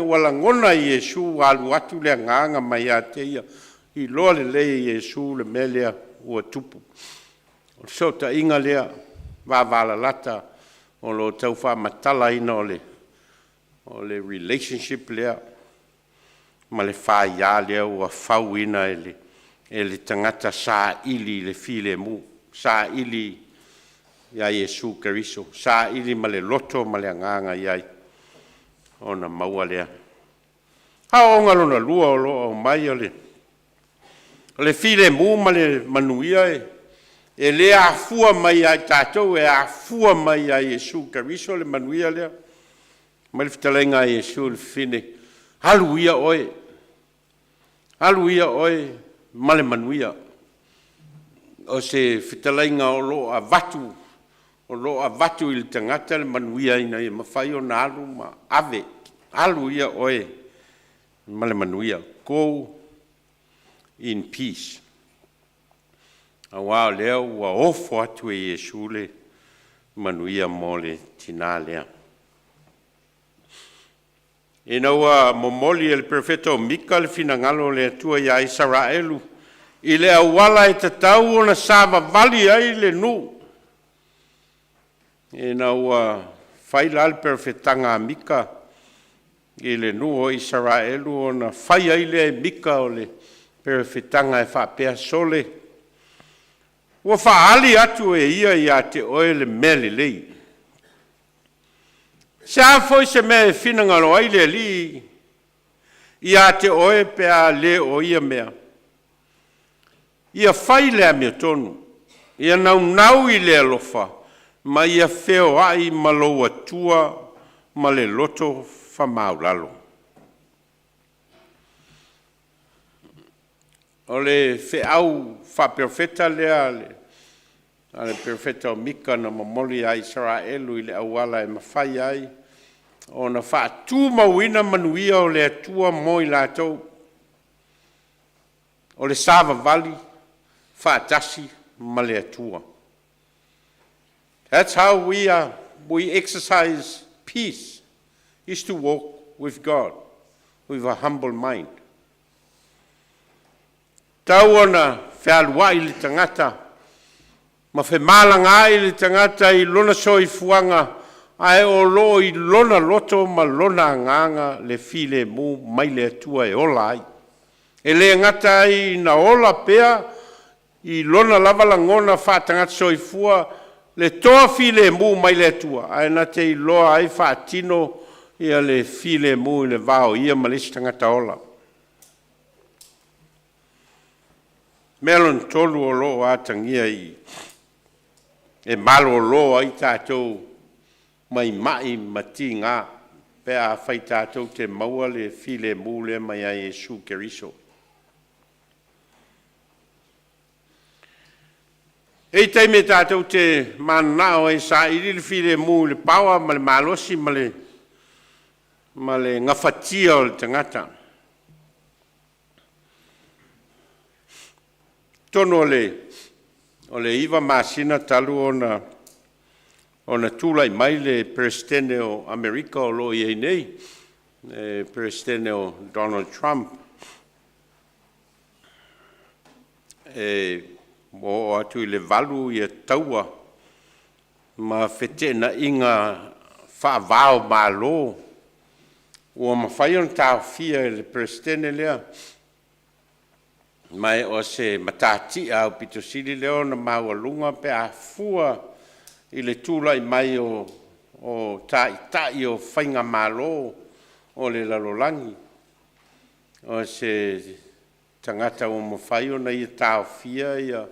ua lagona e Iesu ua alu atu le agaga mai ia te ia, iloa lelei e Iesu le mea lea ua tupu. O le fesootaiga lea vavalalata o lo o tau faamatalaina o le relationship lea ma le faia lea ua fauina e le tagata saili i le filemu, saili ia Iesu Keriso, saili ma le loto ma le agaga i ai, ona maua lea. Aoaoga lona lua o lo o aumai, o le filemu ma le manuia e le afua mai ia i tatou, e afua mai ia Iesu Keriso le manuia lea. Fai mai le fetalaiga a Iesu i le fafine, “Alu ia oe, alu ia oe ma le manuia.” O se fetalaiga o lo o avatu, o lo o avatu i le tagata le manuia ina ia mafai ona alu ma ave, alu ia oe ma le manuia, go in peace, aua o lea ua ofo atu e Iesu le manuia mo le tina lea. Ina ua momoli e le Perofeta o Mika le finagalo o le Atua ia Isaraelu i le auala e tatau ona savavali ai le nuu, ina ua fai la le perofetaga a Mika i le nuu o Isaraelu ona fai ai lea e Mika o le perofetaga e faapea, “Sole, ua faaali atu e ia ia te oe le mea lelei. Se a foi se mea e finagalo ai le Alii ia te oe pe a le o ia mea? Ia fai le amiotonu, ia naunau i le alofa, ma ia feoai ma lou Atua ma le loto faamaualalo.” O le feau faaperofeta lea a le perofeta o Mika na momoli ia Isaraelu i le auala e mafai ai ona faatumauina manuia o le Atua mo i latou, o le savavali faatasi ma le Atua. That's how we exercise peace, is to walk with God with a humble mind. Tau ona fealuai le tagata ma femalagaai le tagata i lona soifuaga ae o lo o i lona loto ma lona agaga le filemu mai le Atua e ola ai. E le gata ai ina ola pea i lona lava lagona faatagata soifua le toafilemu mai le Atua, ae na te iloa ai faatino le filemu i le va o ia ma le isi tagata ola. O le mea lona tolu o lo o atagia i i, e malolo ai tatou mai mai ma tiga pe afai tatou te maua le filemu lea mai ia Iesu Keriso. E i ai taimi tatou te mananao ai e saili le filemu i le paoa ma le malosi ma le gafatia o le tagata. Atonu o le 9 masina talu ona tulai mai le Peresetene o Amerika o lo o i ai nei, le Peresetene o Donald Trump, ua oo atu i le 8 taua ma feteenaiga faava o Malo ua mafai ona taofia e le Peresetene lea, ma o se matatia aupito sili lea ona maualuga pe a fua i le tulai mai o taitai o faigamalo o le lalolagi. O se tagata ua mafai ona ia taofia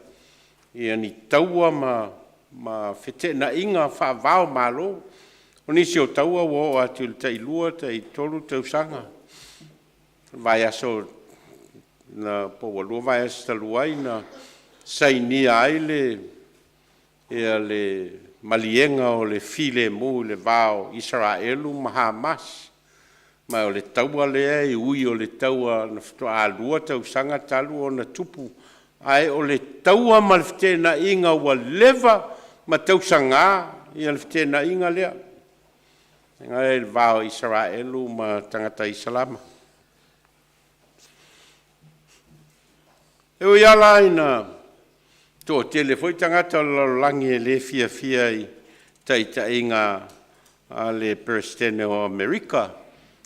ni taua ma feteenaiga faava o Malo. O nisi o taua ua oo atu i le tailua, taitolu tausaga. O le vaiaso na po ua 2 vaiaso talu ai na sainia ai le maliega o le filemu i le va o Isaraelu ma Hamas. Ma o le taua lea e ui o le taua na faatoa 2 tausaga talu ona tupu, ae o le taua ma le feteenaiga ua leva ma tausaga le feteenaiga lea i le va o Isaraelu ma tagata Isalama. E ui lava la ina toatele foi tagata o le lalolagi e le fiafia i taitaiga a le Peresetene o Amerika,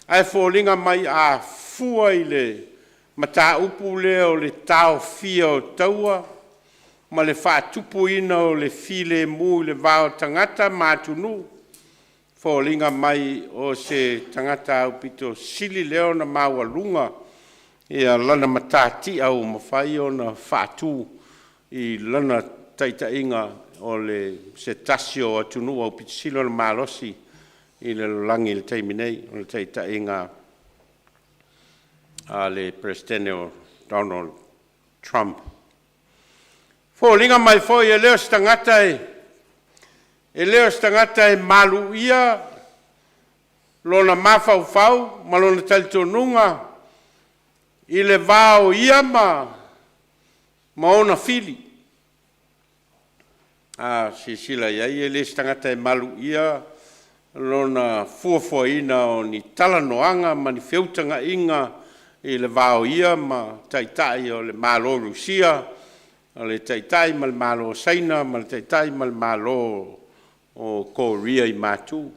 ae foliga mai a fua i le mataupu lea o le taofia o taua ma le faatupuina o le filemu i le va o tagata ma atunuu, e foliga mai o se tagata aupito sili lea ona maualuga lana matatia ua mafai ona faatu i lana taitaiga o se tasi o atunuu aupito sili ona malosi i le lalolagi i le taimi nei, o le taitaiga a le Peresetene o Donald Trump. E foliga mai foi e le o se tagata e maluia lona mafaufau ma lona talitonuga i le va o ia ma ona fili. A silasila i ai e le o se tagata e maluia lona fuafuaina o ni talanoaga ma ni feutagaiga i le va o ia ma Taitai o le Malo o Rusia, o le Taitai ma le Malo o Saina ma le Taitai ma le Malo o Korea i Matu.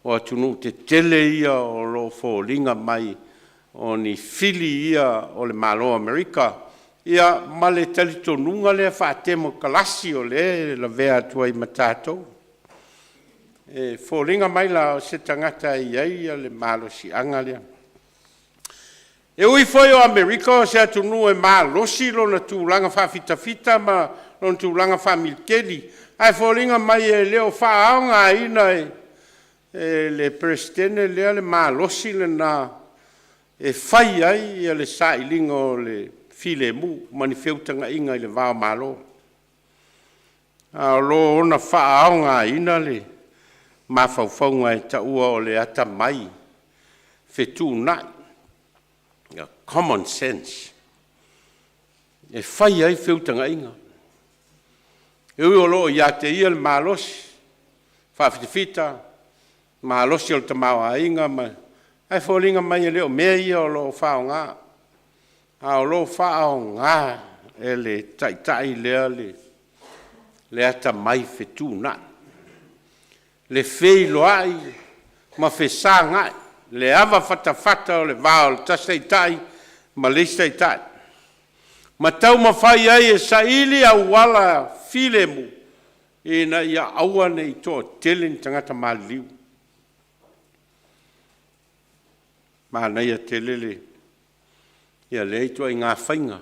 O atunuu tetele ia o lo o foliga mai o ni fili ia o le Malo o Amerika, ia ma le talitonuga lea faa-temokalasi o lea e lavea atu ai ma tatou. E foliga mai la o se tagata e i ai le malosiaga lea. E ui foi o Amerika o se atunuu e malosi lona tulaga faafitafita ma lona tulaga faamiliteli, ae foliga mai e le o faaaogaina e le Peresetene lea le malosi lena e fai ai le sailiga o le filemu ma ni feutagaiga i le va o Malo, a o lo o ono faaaogaina le mafaufauga e taua o le atamai fetuunai, common sense, e fai ai feutagaiga. E ui o lo o ia te ia le malosi faafitafita, malosi o le tamaoaiga, ae foliga mai e le o mea ia o lo o faaaoga, a o lo o faaaoga e le Taitai lea le atamai fetuunai, le feiloai ma fesagai, le avafatafata o le va o le tasi Taitai ma le isi Taitai, ma taumafai ai e saili auala filemu ina ia aua ne i toatele ni tagata maliliu. Manaia tele lea ituaiga faiga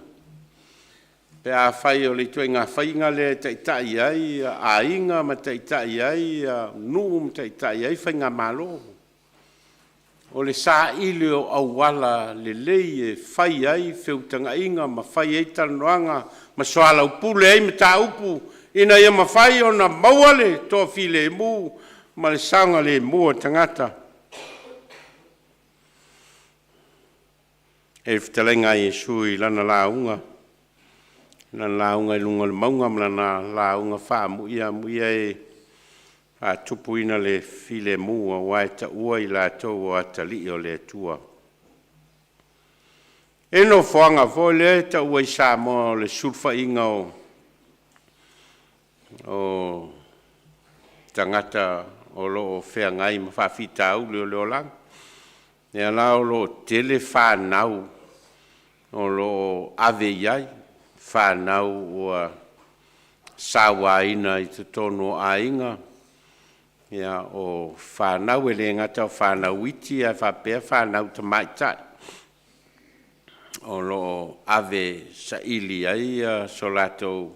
pe afai o le ituaiga faiga lea e taitai ai aiga ma taitai ai nuu ma taitai ai faigamalo, o le saili o auala lelei e fai ai feutagaiga ma fai ai talanoaga ma soalaupule ai mataupu ina ia mafai ona maua le toafilemu ma le saogalemu o tagata. E i ai le fetalaiga a Iesu i lana lauga i luga o le mauga ma lana lauga faaamuia, amuia e faatupuina le filemu, aua e taua i latou o atalii o le Atua. E i ai le nofoaga foi lea e taua i Samoa o le sulufaiga o tagata o lo o feagai ma faafitauli o le olaga, lea la o lo o tele fanau o lo o ave i ai, fanau ua sauaina i totonu o aiga, o fanau e le gata o fanau iti ae faapea fanau tamaitai o lo o ave e saili ai so latou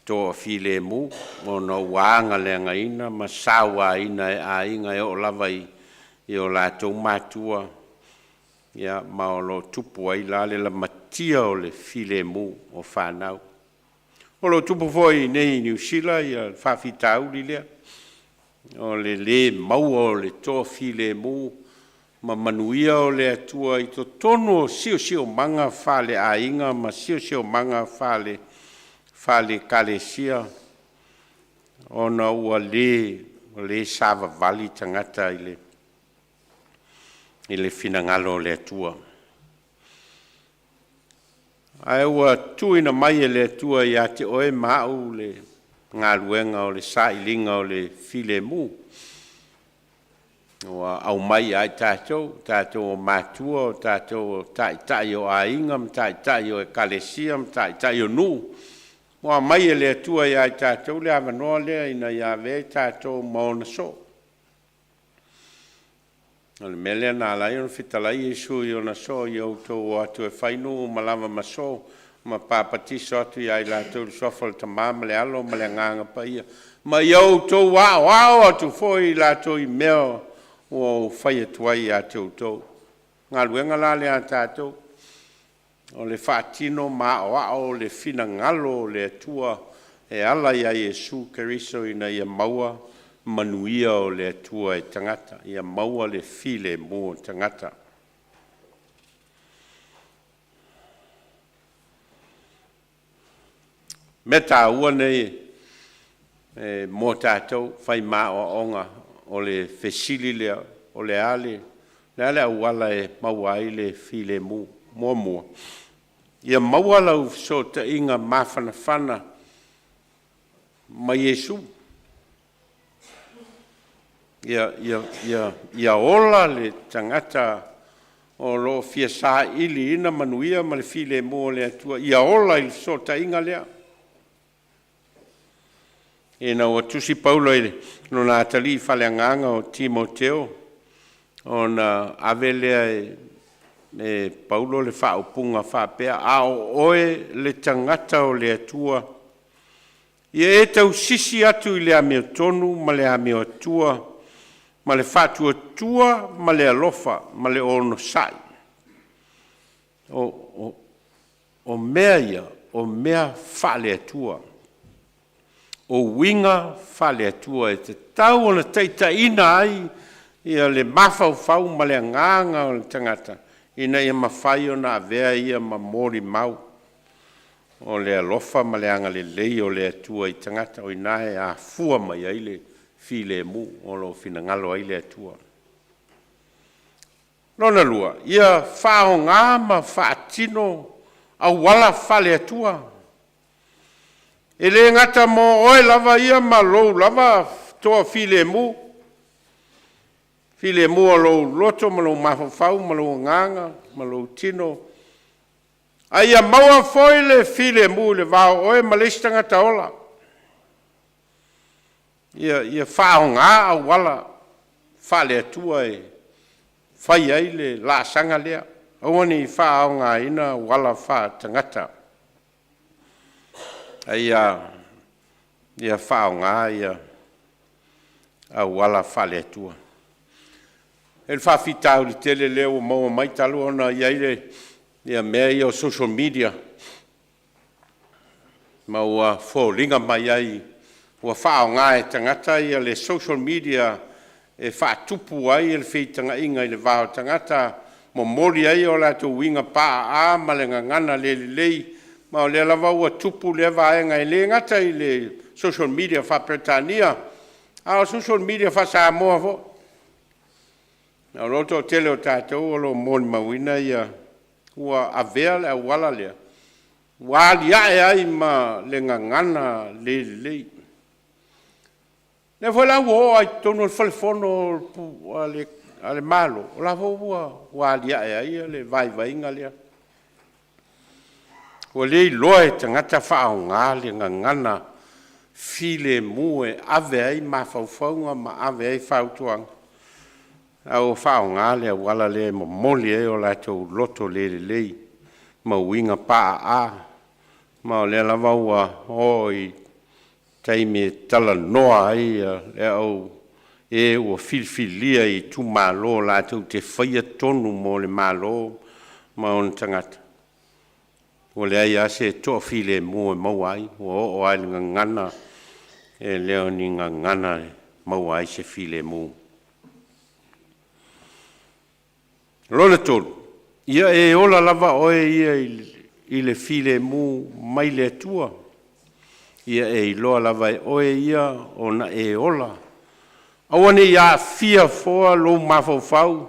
toafilemu, ona ua agaleagaina ma sauaina e aiga e oo lava i o latou matua, ma o lo o tupu ai la le lamatia o le filemu o fanau. O lo o tupu foi i inei i Niu Sila le faafitauli lea, o le le maua o le toafilemu ma manuia o le Atua i totonu o siosiomaga faaleaiga ma siosiomaga faale-Ekalesia. ona ua le ua le savavali tagata i le i le finagalo o le Atua. Ae ua tuuina mai e le Atua ia te oe ma a'u le galuega o le sailiga o le filemu, ua aumai ia i tatou, o tatou o matua, o tatou o taitai o aiga ma taitai o ekalesia ma taitai o nuu, ua aumai e le Atua ia i tatou le avanoa lea ina ia avea i tatou ma ona soo. O le mea lea na ala ai ona fetalai Iesu i ona soo, “Ia outou o atu e fai nuu uma lava ma soo, ma papatiso atu ia i latou i le suafa o le Tama ma le Alo ma le Agaga Paia, ma ia outou aoao atu foi i latou i mea ua ou fai atu ai ia te outou.” O le galuega la lea a tatou, o le faatino ma aoao le finagalo o le Atua e ala ia Iesu Keriso ina ia maua manuia o le Atua i tagata, ia maua le filemu o tagata. O mea taua nei mo tatou e fai ma aoaoga, o le fesili lea, o le a le auala e maua ai le filemu? Muamua, ia maua lau fesootaiga mafanafana ma Iesu. Ia ola le tagata o lo o fia sailiina manuia ma le filemu o le Atua, ia ola i le fesootaiga lea. Ina ua tusi Paulo i lona atalii faaleagaga o Timoteo, ona ave lea e Paulo le faaupuga faapea, “A o oe le tagata o le Atua, ia e tausisi atu i le amiotonu ma le amio Atua ma le faatuatua ma le alofa ma le onosai.” O mea ia o mea faale-Atua, o uiga faale-Atua e tatau ona taitaiina ai le mafaufau ma le agaga o le tagata ina ia mafai ona avea ia ma molimau o le alofa ma le agalelei o le Atua i tagata. O i ina e afua mai ai le filemu o lo o finagalo ai le Atua. Lona lua, ia faaaoga ma faatino auala faale-Atua, e le gata mo oe lava ia ma lou lava toafilemu, filemu o lou loto ma lou mafaufau ma lou agaga ma lou tino, a ia maua foi le filemu i le va o oe ma le isi tagata ola. Ia faaaoga auala faale-Atua e fai ai le laasaga lea. Aua ne i faaaogaina auala faale-tagata, a ia faaaoga auala faale-Atua. E i ai le faafitauli tele lea ua maua mai talu ona i ai mea ia o social media, ma ua foliga mai ai ua faaaoga e tagata le social media e faatupu ai le fetagaiga i le va o tagata, momoli ai o latou uiga paaa ma le gagana le lelei, ma o lea lava ua tupu lea vaega, e le gata i le social media faa-Peretania, a o social media faa-Samoa foi. O le toatele o tatou o lo o molimauina ua avea le auala lea ua aliae ai ma le gagana le lelei. O lea foi la ua oo lava i totonu o le Fale Fono a le Malo, o la e foi ua aliae ai le vaivaiga lea. Ua le iloa e tagata faaaoga le gagana filemu e ave ai mafaufauga ma ave ai fautuaga, a ua faaaoga le auala lea e momoli ai o latou loto le lelei ma uiga paaa. Ma o lea lava ua oo i taimi e talanoa ai e au e ua filifilia i itumalo latou te faia tonu mo le Malo ma ona tagata, ua leai lava se toafilemu e maua ai, ua oo lava i le gagana, e le o ni gagana e maua ai se filemu. Lona tolu, ia e ola lava oe ia i le filemu mai le Atua. Ia e iloa lava e oe ia ona e ola. Aua ne i aafia fua lou mafaufau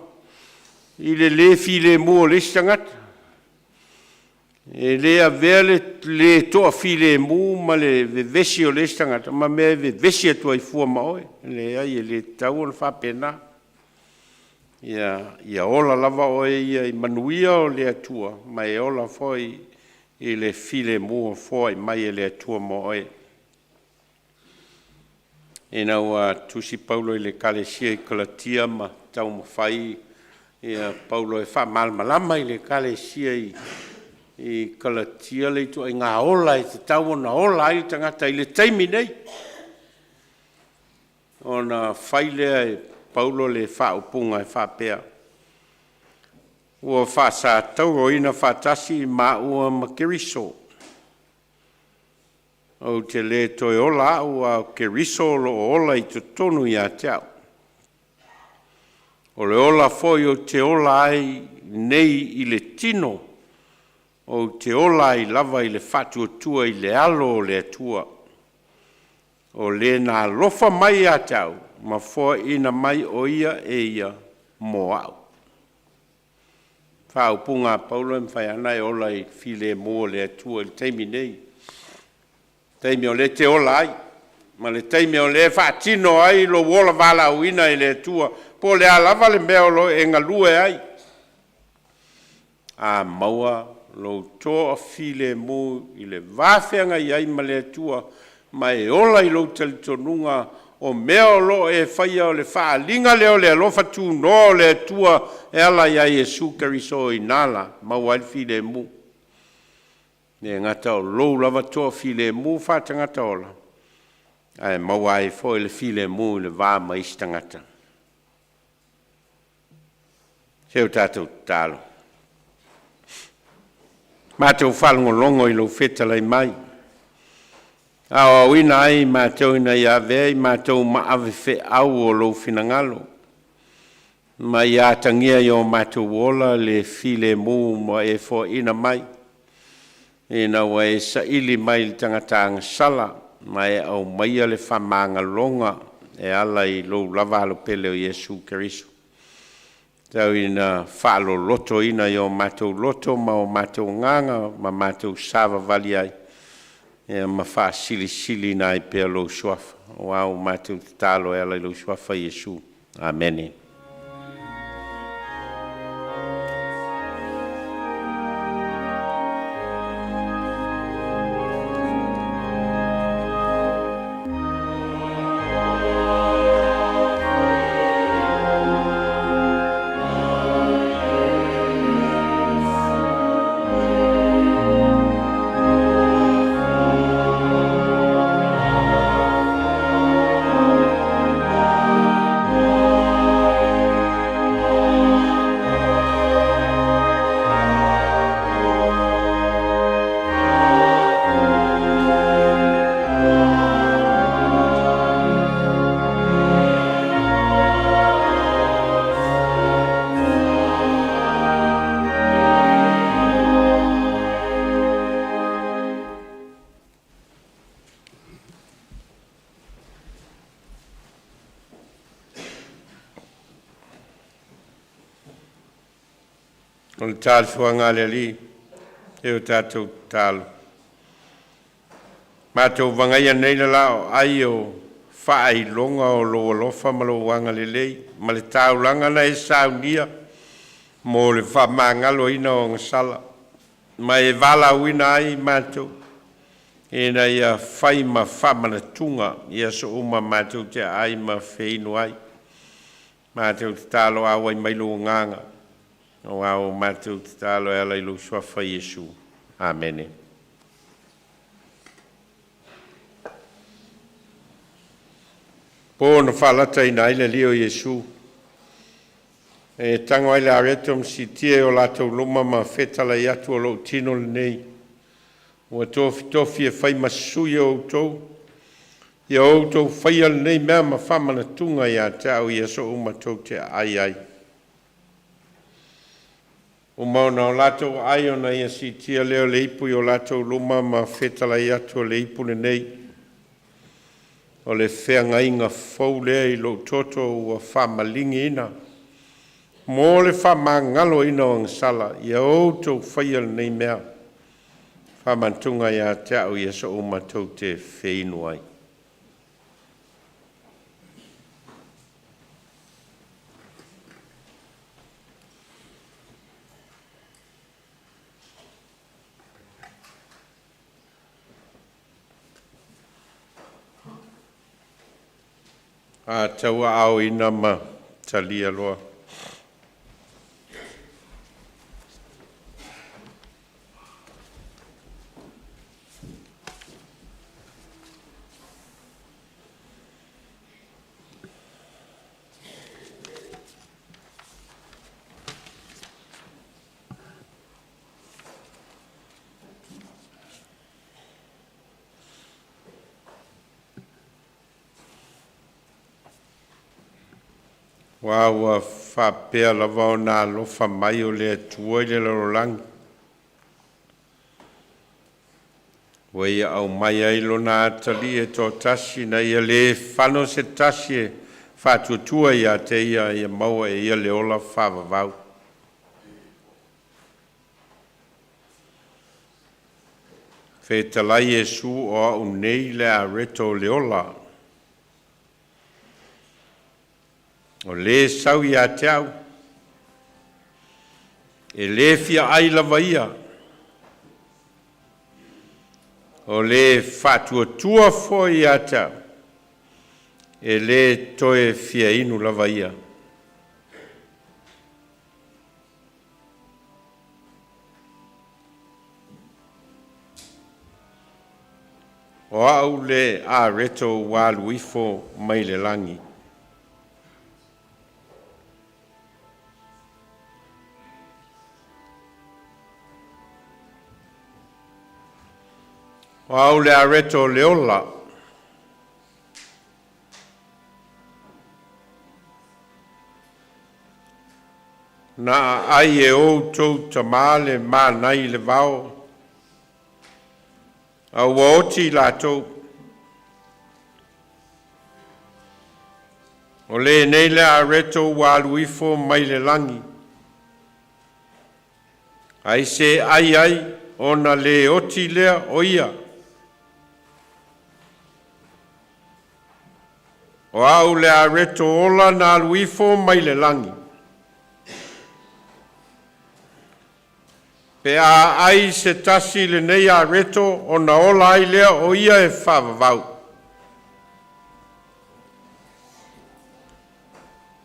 i le le filemu o le isi tagata. E le avea le le toafilemu ma le vevesi o le isi tagata ma mea e vevesi atu ai fua ma oe. E leai, e le tatau ona faapena. Ia ola lava oe ia i manuia o le Atua, ma e ola foi i le filemu ua foai mai e le Atua mo oe. Ina ua tusi Paulo i le Ekalesia i Kalatia ma taumafai Paulo e faamalamalama i le Ekalesia i Kalatia le ituaiga ola e tatau ona ola ai le tagata i le taimi nei, ona fai lea e Paulo le faaupuga e faapea, “Ua faasatauroina faatasi maua ma Keriso. Ou te le toe ola au, a o Keriso o lo o ola i totonu ia te au. O le ola foi ou te ola ai nei i le tino, ou te ola ai lava i le faatuatua i le Alo o le Atua, o Le na alofa mai ia te au ma foaina mai o Ia e Ia mo a'u.” O le faaupuga a Paulo e mafai lava ona e ola i le filemu o le Atua i le taimi nei, le taimi o lea e te ola ai, ma le taimi o lea e faatino ai lou ola valaauina e le Atua, po o le a lava le mea o lo o e galue ai. A maua lou toafilemu i le va feagai ai ma le Atua ma e ola i lou talitonuga o mea o lo o e faia o le faaaliga lea o le alofa tunoa o le Atua e ala ia Iesu Keriso, o i ina la e maua ai le filemu. E le gata o lou lava toafilemu faatagata ola, ae maua ai foi le filemu i le va ma isi tagata. Se o tatou tatalo. Matou faalogologo i lou fetalai mai, aoaoina ai i matou ina ia avea i matou ma ave feau o lou finagalo, ma ia atagia i o matou ola le filemu ua e foaina mai, ina ua e saili mai i le tagata agasala ma e aumaia le faamagaloga e ala i lou lava Alo pele o Iesu Keriso. Tau ina faalolotoina i o matou loto ma o matou agaga ma matou savavali ai ma faasilisiliina ai pea lou Suafa. Aua ua matou tatalo e ala i lou Suafa Iesu. Amene. O le tala fuaga a le Alii, e o tatou tatalo. Matou vagaia nei le laoai o faailoga o lou alofa ma lou agalelei ma le taulaga na e saunia mo le faamagaloina o agasala, ma e valaauina ai i matou ina ia fai ma faamanatuga i aso uma matou te aai ma feinu ai. Matou tatalo, auai mai lou Agaga, aua ua matou tatalo e ala i lou Suafa Iesu. Amene. Po na faalataina ai le Alii o Iesu, e tago ai le areto ma siitia i o latou luma ma fetalai atu, “O lou tino lenei ua tofitofi e fai ma sui o outou. Ia outou faia lenei mea ma faamanatuga ia te au i aso uma tou te aai ai.” Ua uma ona latou aai, ona ia siitia lea o le ipu i o latou luma ma fetalai atu, “O le ipu lenei O le feagaiga fou lea i lo'u toto ua faamaligi mo le faamagaloina o aga sala. Ia outou faia lenei mea faamanatuga ia te a'u i aso uma tou te feinu ai. A tauaaoina ma talia loa Aua ua faapea lava ona alofa mai o le Atua i le lalolagi, ua Ia aumaia ai Lona Atalii e toatasi, ina ia le fano se tasi e faatuatua ia te Ia, a ia maua e ia le ola faavavau. Fetalai Iesu, o A'u nei le areto o le ola. O le sau ia te a'u e le fia ai lava ia, o le e faatuatua foi ia te a'u e le toe fia inu lava ia. O A'u le areto ua alu ifo mai le lagi. O A'u le areto o le ola. Na aai e outou tama le mana i le vao, a ua oti i latou. O lenei le areto ua alu ifo mai le lagi, ai se ai ai ona le oti lea o ia. O A'u le areto ola na alu ifo mai le lagi. Pe a ai se tasi i lenei areto, ona ola ai lea o ia e faavavau.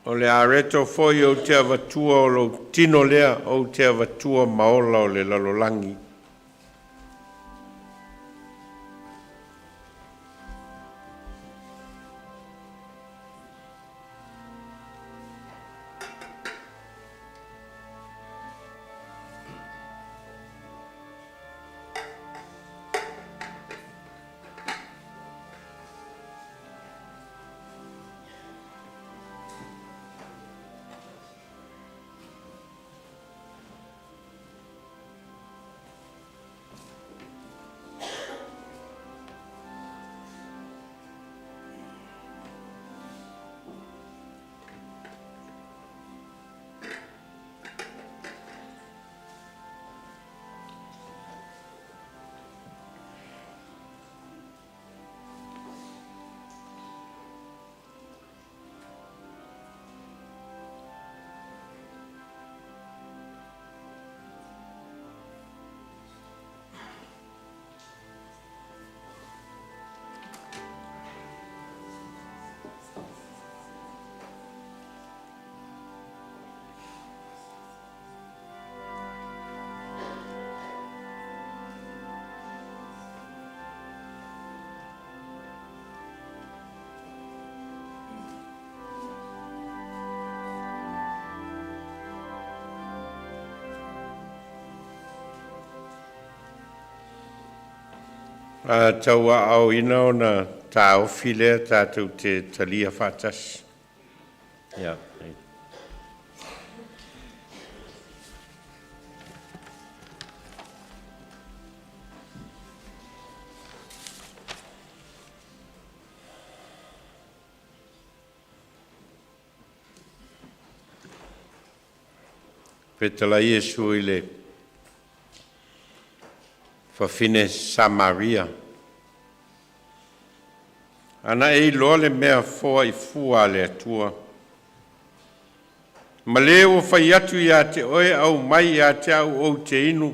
O le areto foi ou te avatua o lou tino lea ou te avatua ma ola o le lalolagi. A tauaaoina ona taofi lea tatou te talia faatasi. Ia. Fetalai Iesu i le fafine Samaria. Ana e iloa le mea foai fua a le Atua, ma le ua fai atu ia te oe, ‘Aumai ia te au ou te inu,’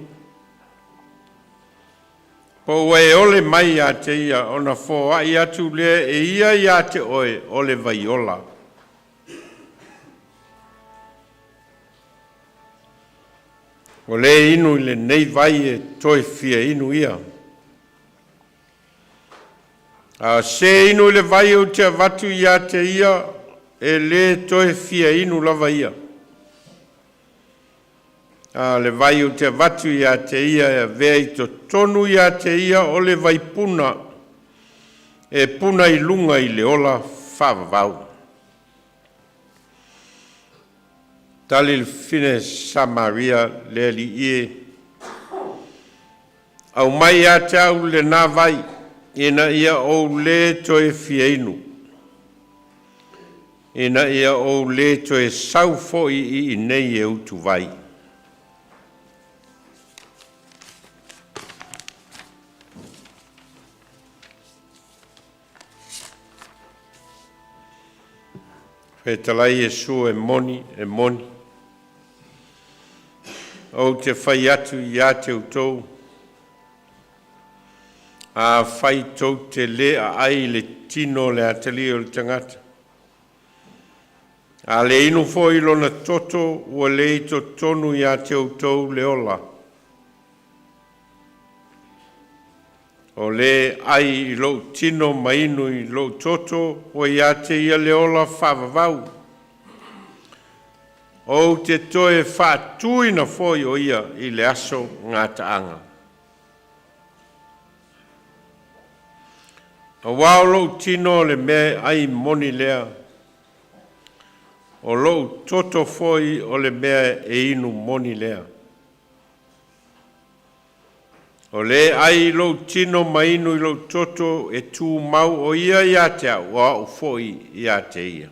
po ua e ole mai ia te ia, ona foai atu lea e ia ia te oe o le vai ola.” O le inu i lenei vai e toe fia inu ia, a o se inu i le vai ou te avatu ia te ia, e le toe fia inu lava ia. A o le vai ou te avatu ia te ia e avea i totonu ia te ia o le vaipuna e puna i luga i le ola faavavau.” Tali le fafine Samaria, “Le Alii e, aumai ia te au lena vai, ina ia ou le toe fia inu, ina ia ou le toe sau foi i inei e utuvai.” Fetalai Iesu, “E moni, e moni, ou te fai atu ia te outou, afai tou te le aai i le tino o le Atalii o le Tagata, a le inu foi i lona toto, ua le i totonu ia te outou le ola. O le ai i lou tino ma inu i lou toto, ua ia te ia le ola faavavau. Ou te toe faatuina foi o ia i le aso gataaga. Auā o lou tino o le meaai moni lea, o lou toto foi o le meaai inu moni lea. O le ai i lou tino ma inu i lou toto, e tumau o ia ia te au, o au foi ia te ia.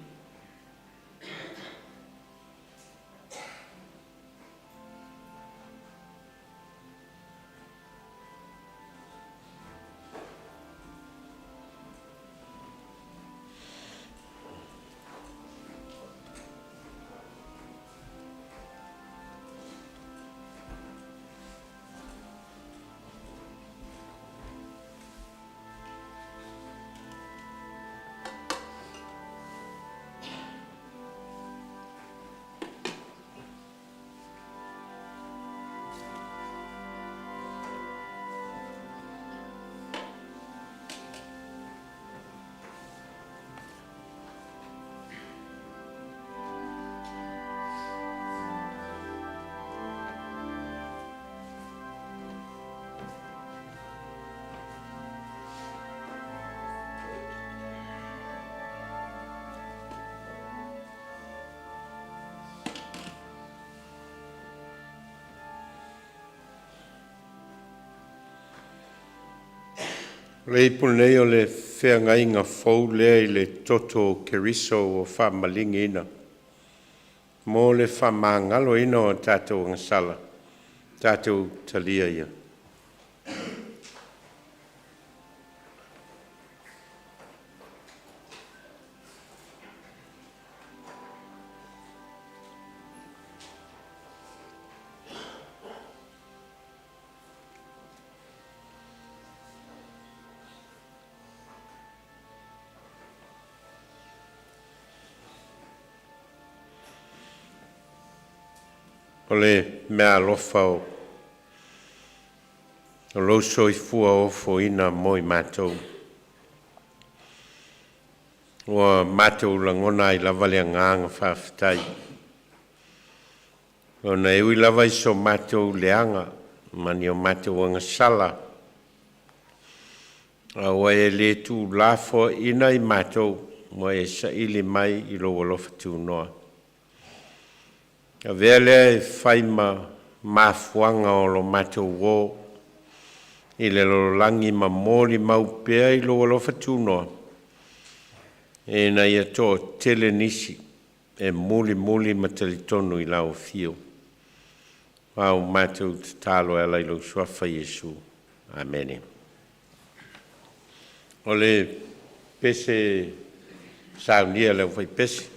O le ipu lenei o le feagaiga fou lea i le toto o Keriso ua faamaligiina mo le faamagaloina o a tatou agasala, tatou talia ia. O le meaalofa o lou soifua ofoina mo i matou, ua matou lagona ai lava le agaga faafetai, ona e ui lava i so matou leaga ma ni o matou agasala, a ua e le tuulafoaiina i matou, ua e saili mai i lou alofa tunoa. Avea lea e fai ma mafuaaga o lo matou o i le lalolagi ma molimau pea i lou alofa tunoa, ina ia toatele nisi e mulimuli ma talitonu i lau afio. A o matou tatalo e ala i lou suafa Iesu. Amene. O le pese saunia e le aufaipese.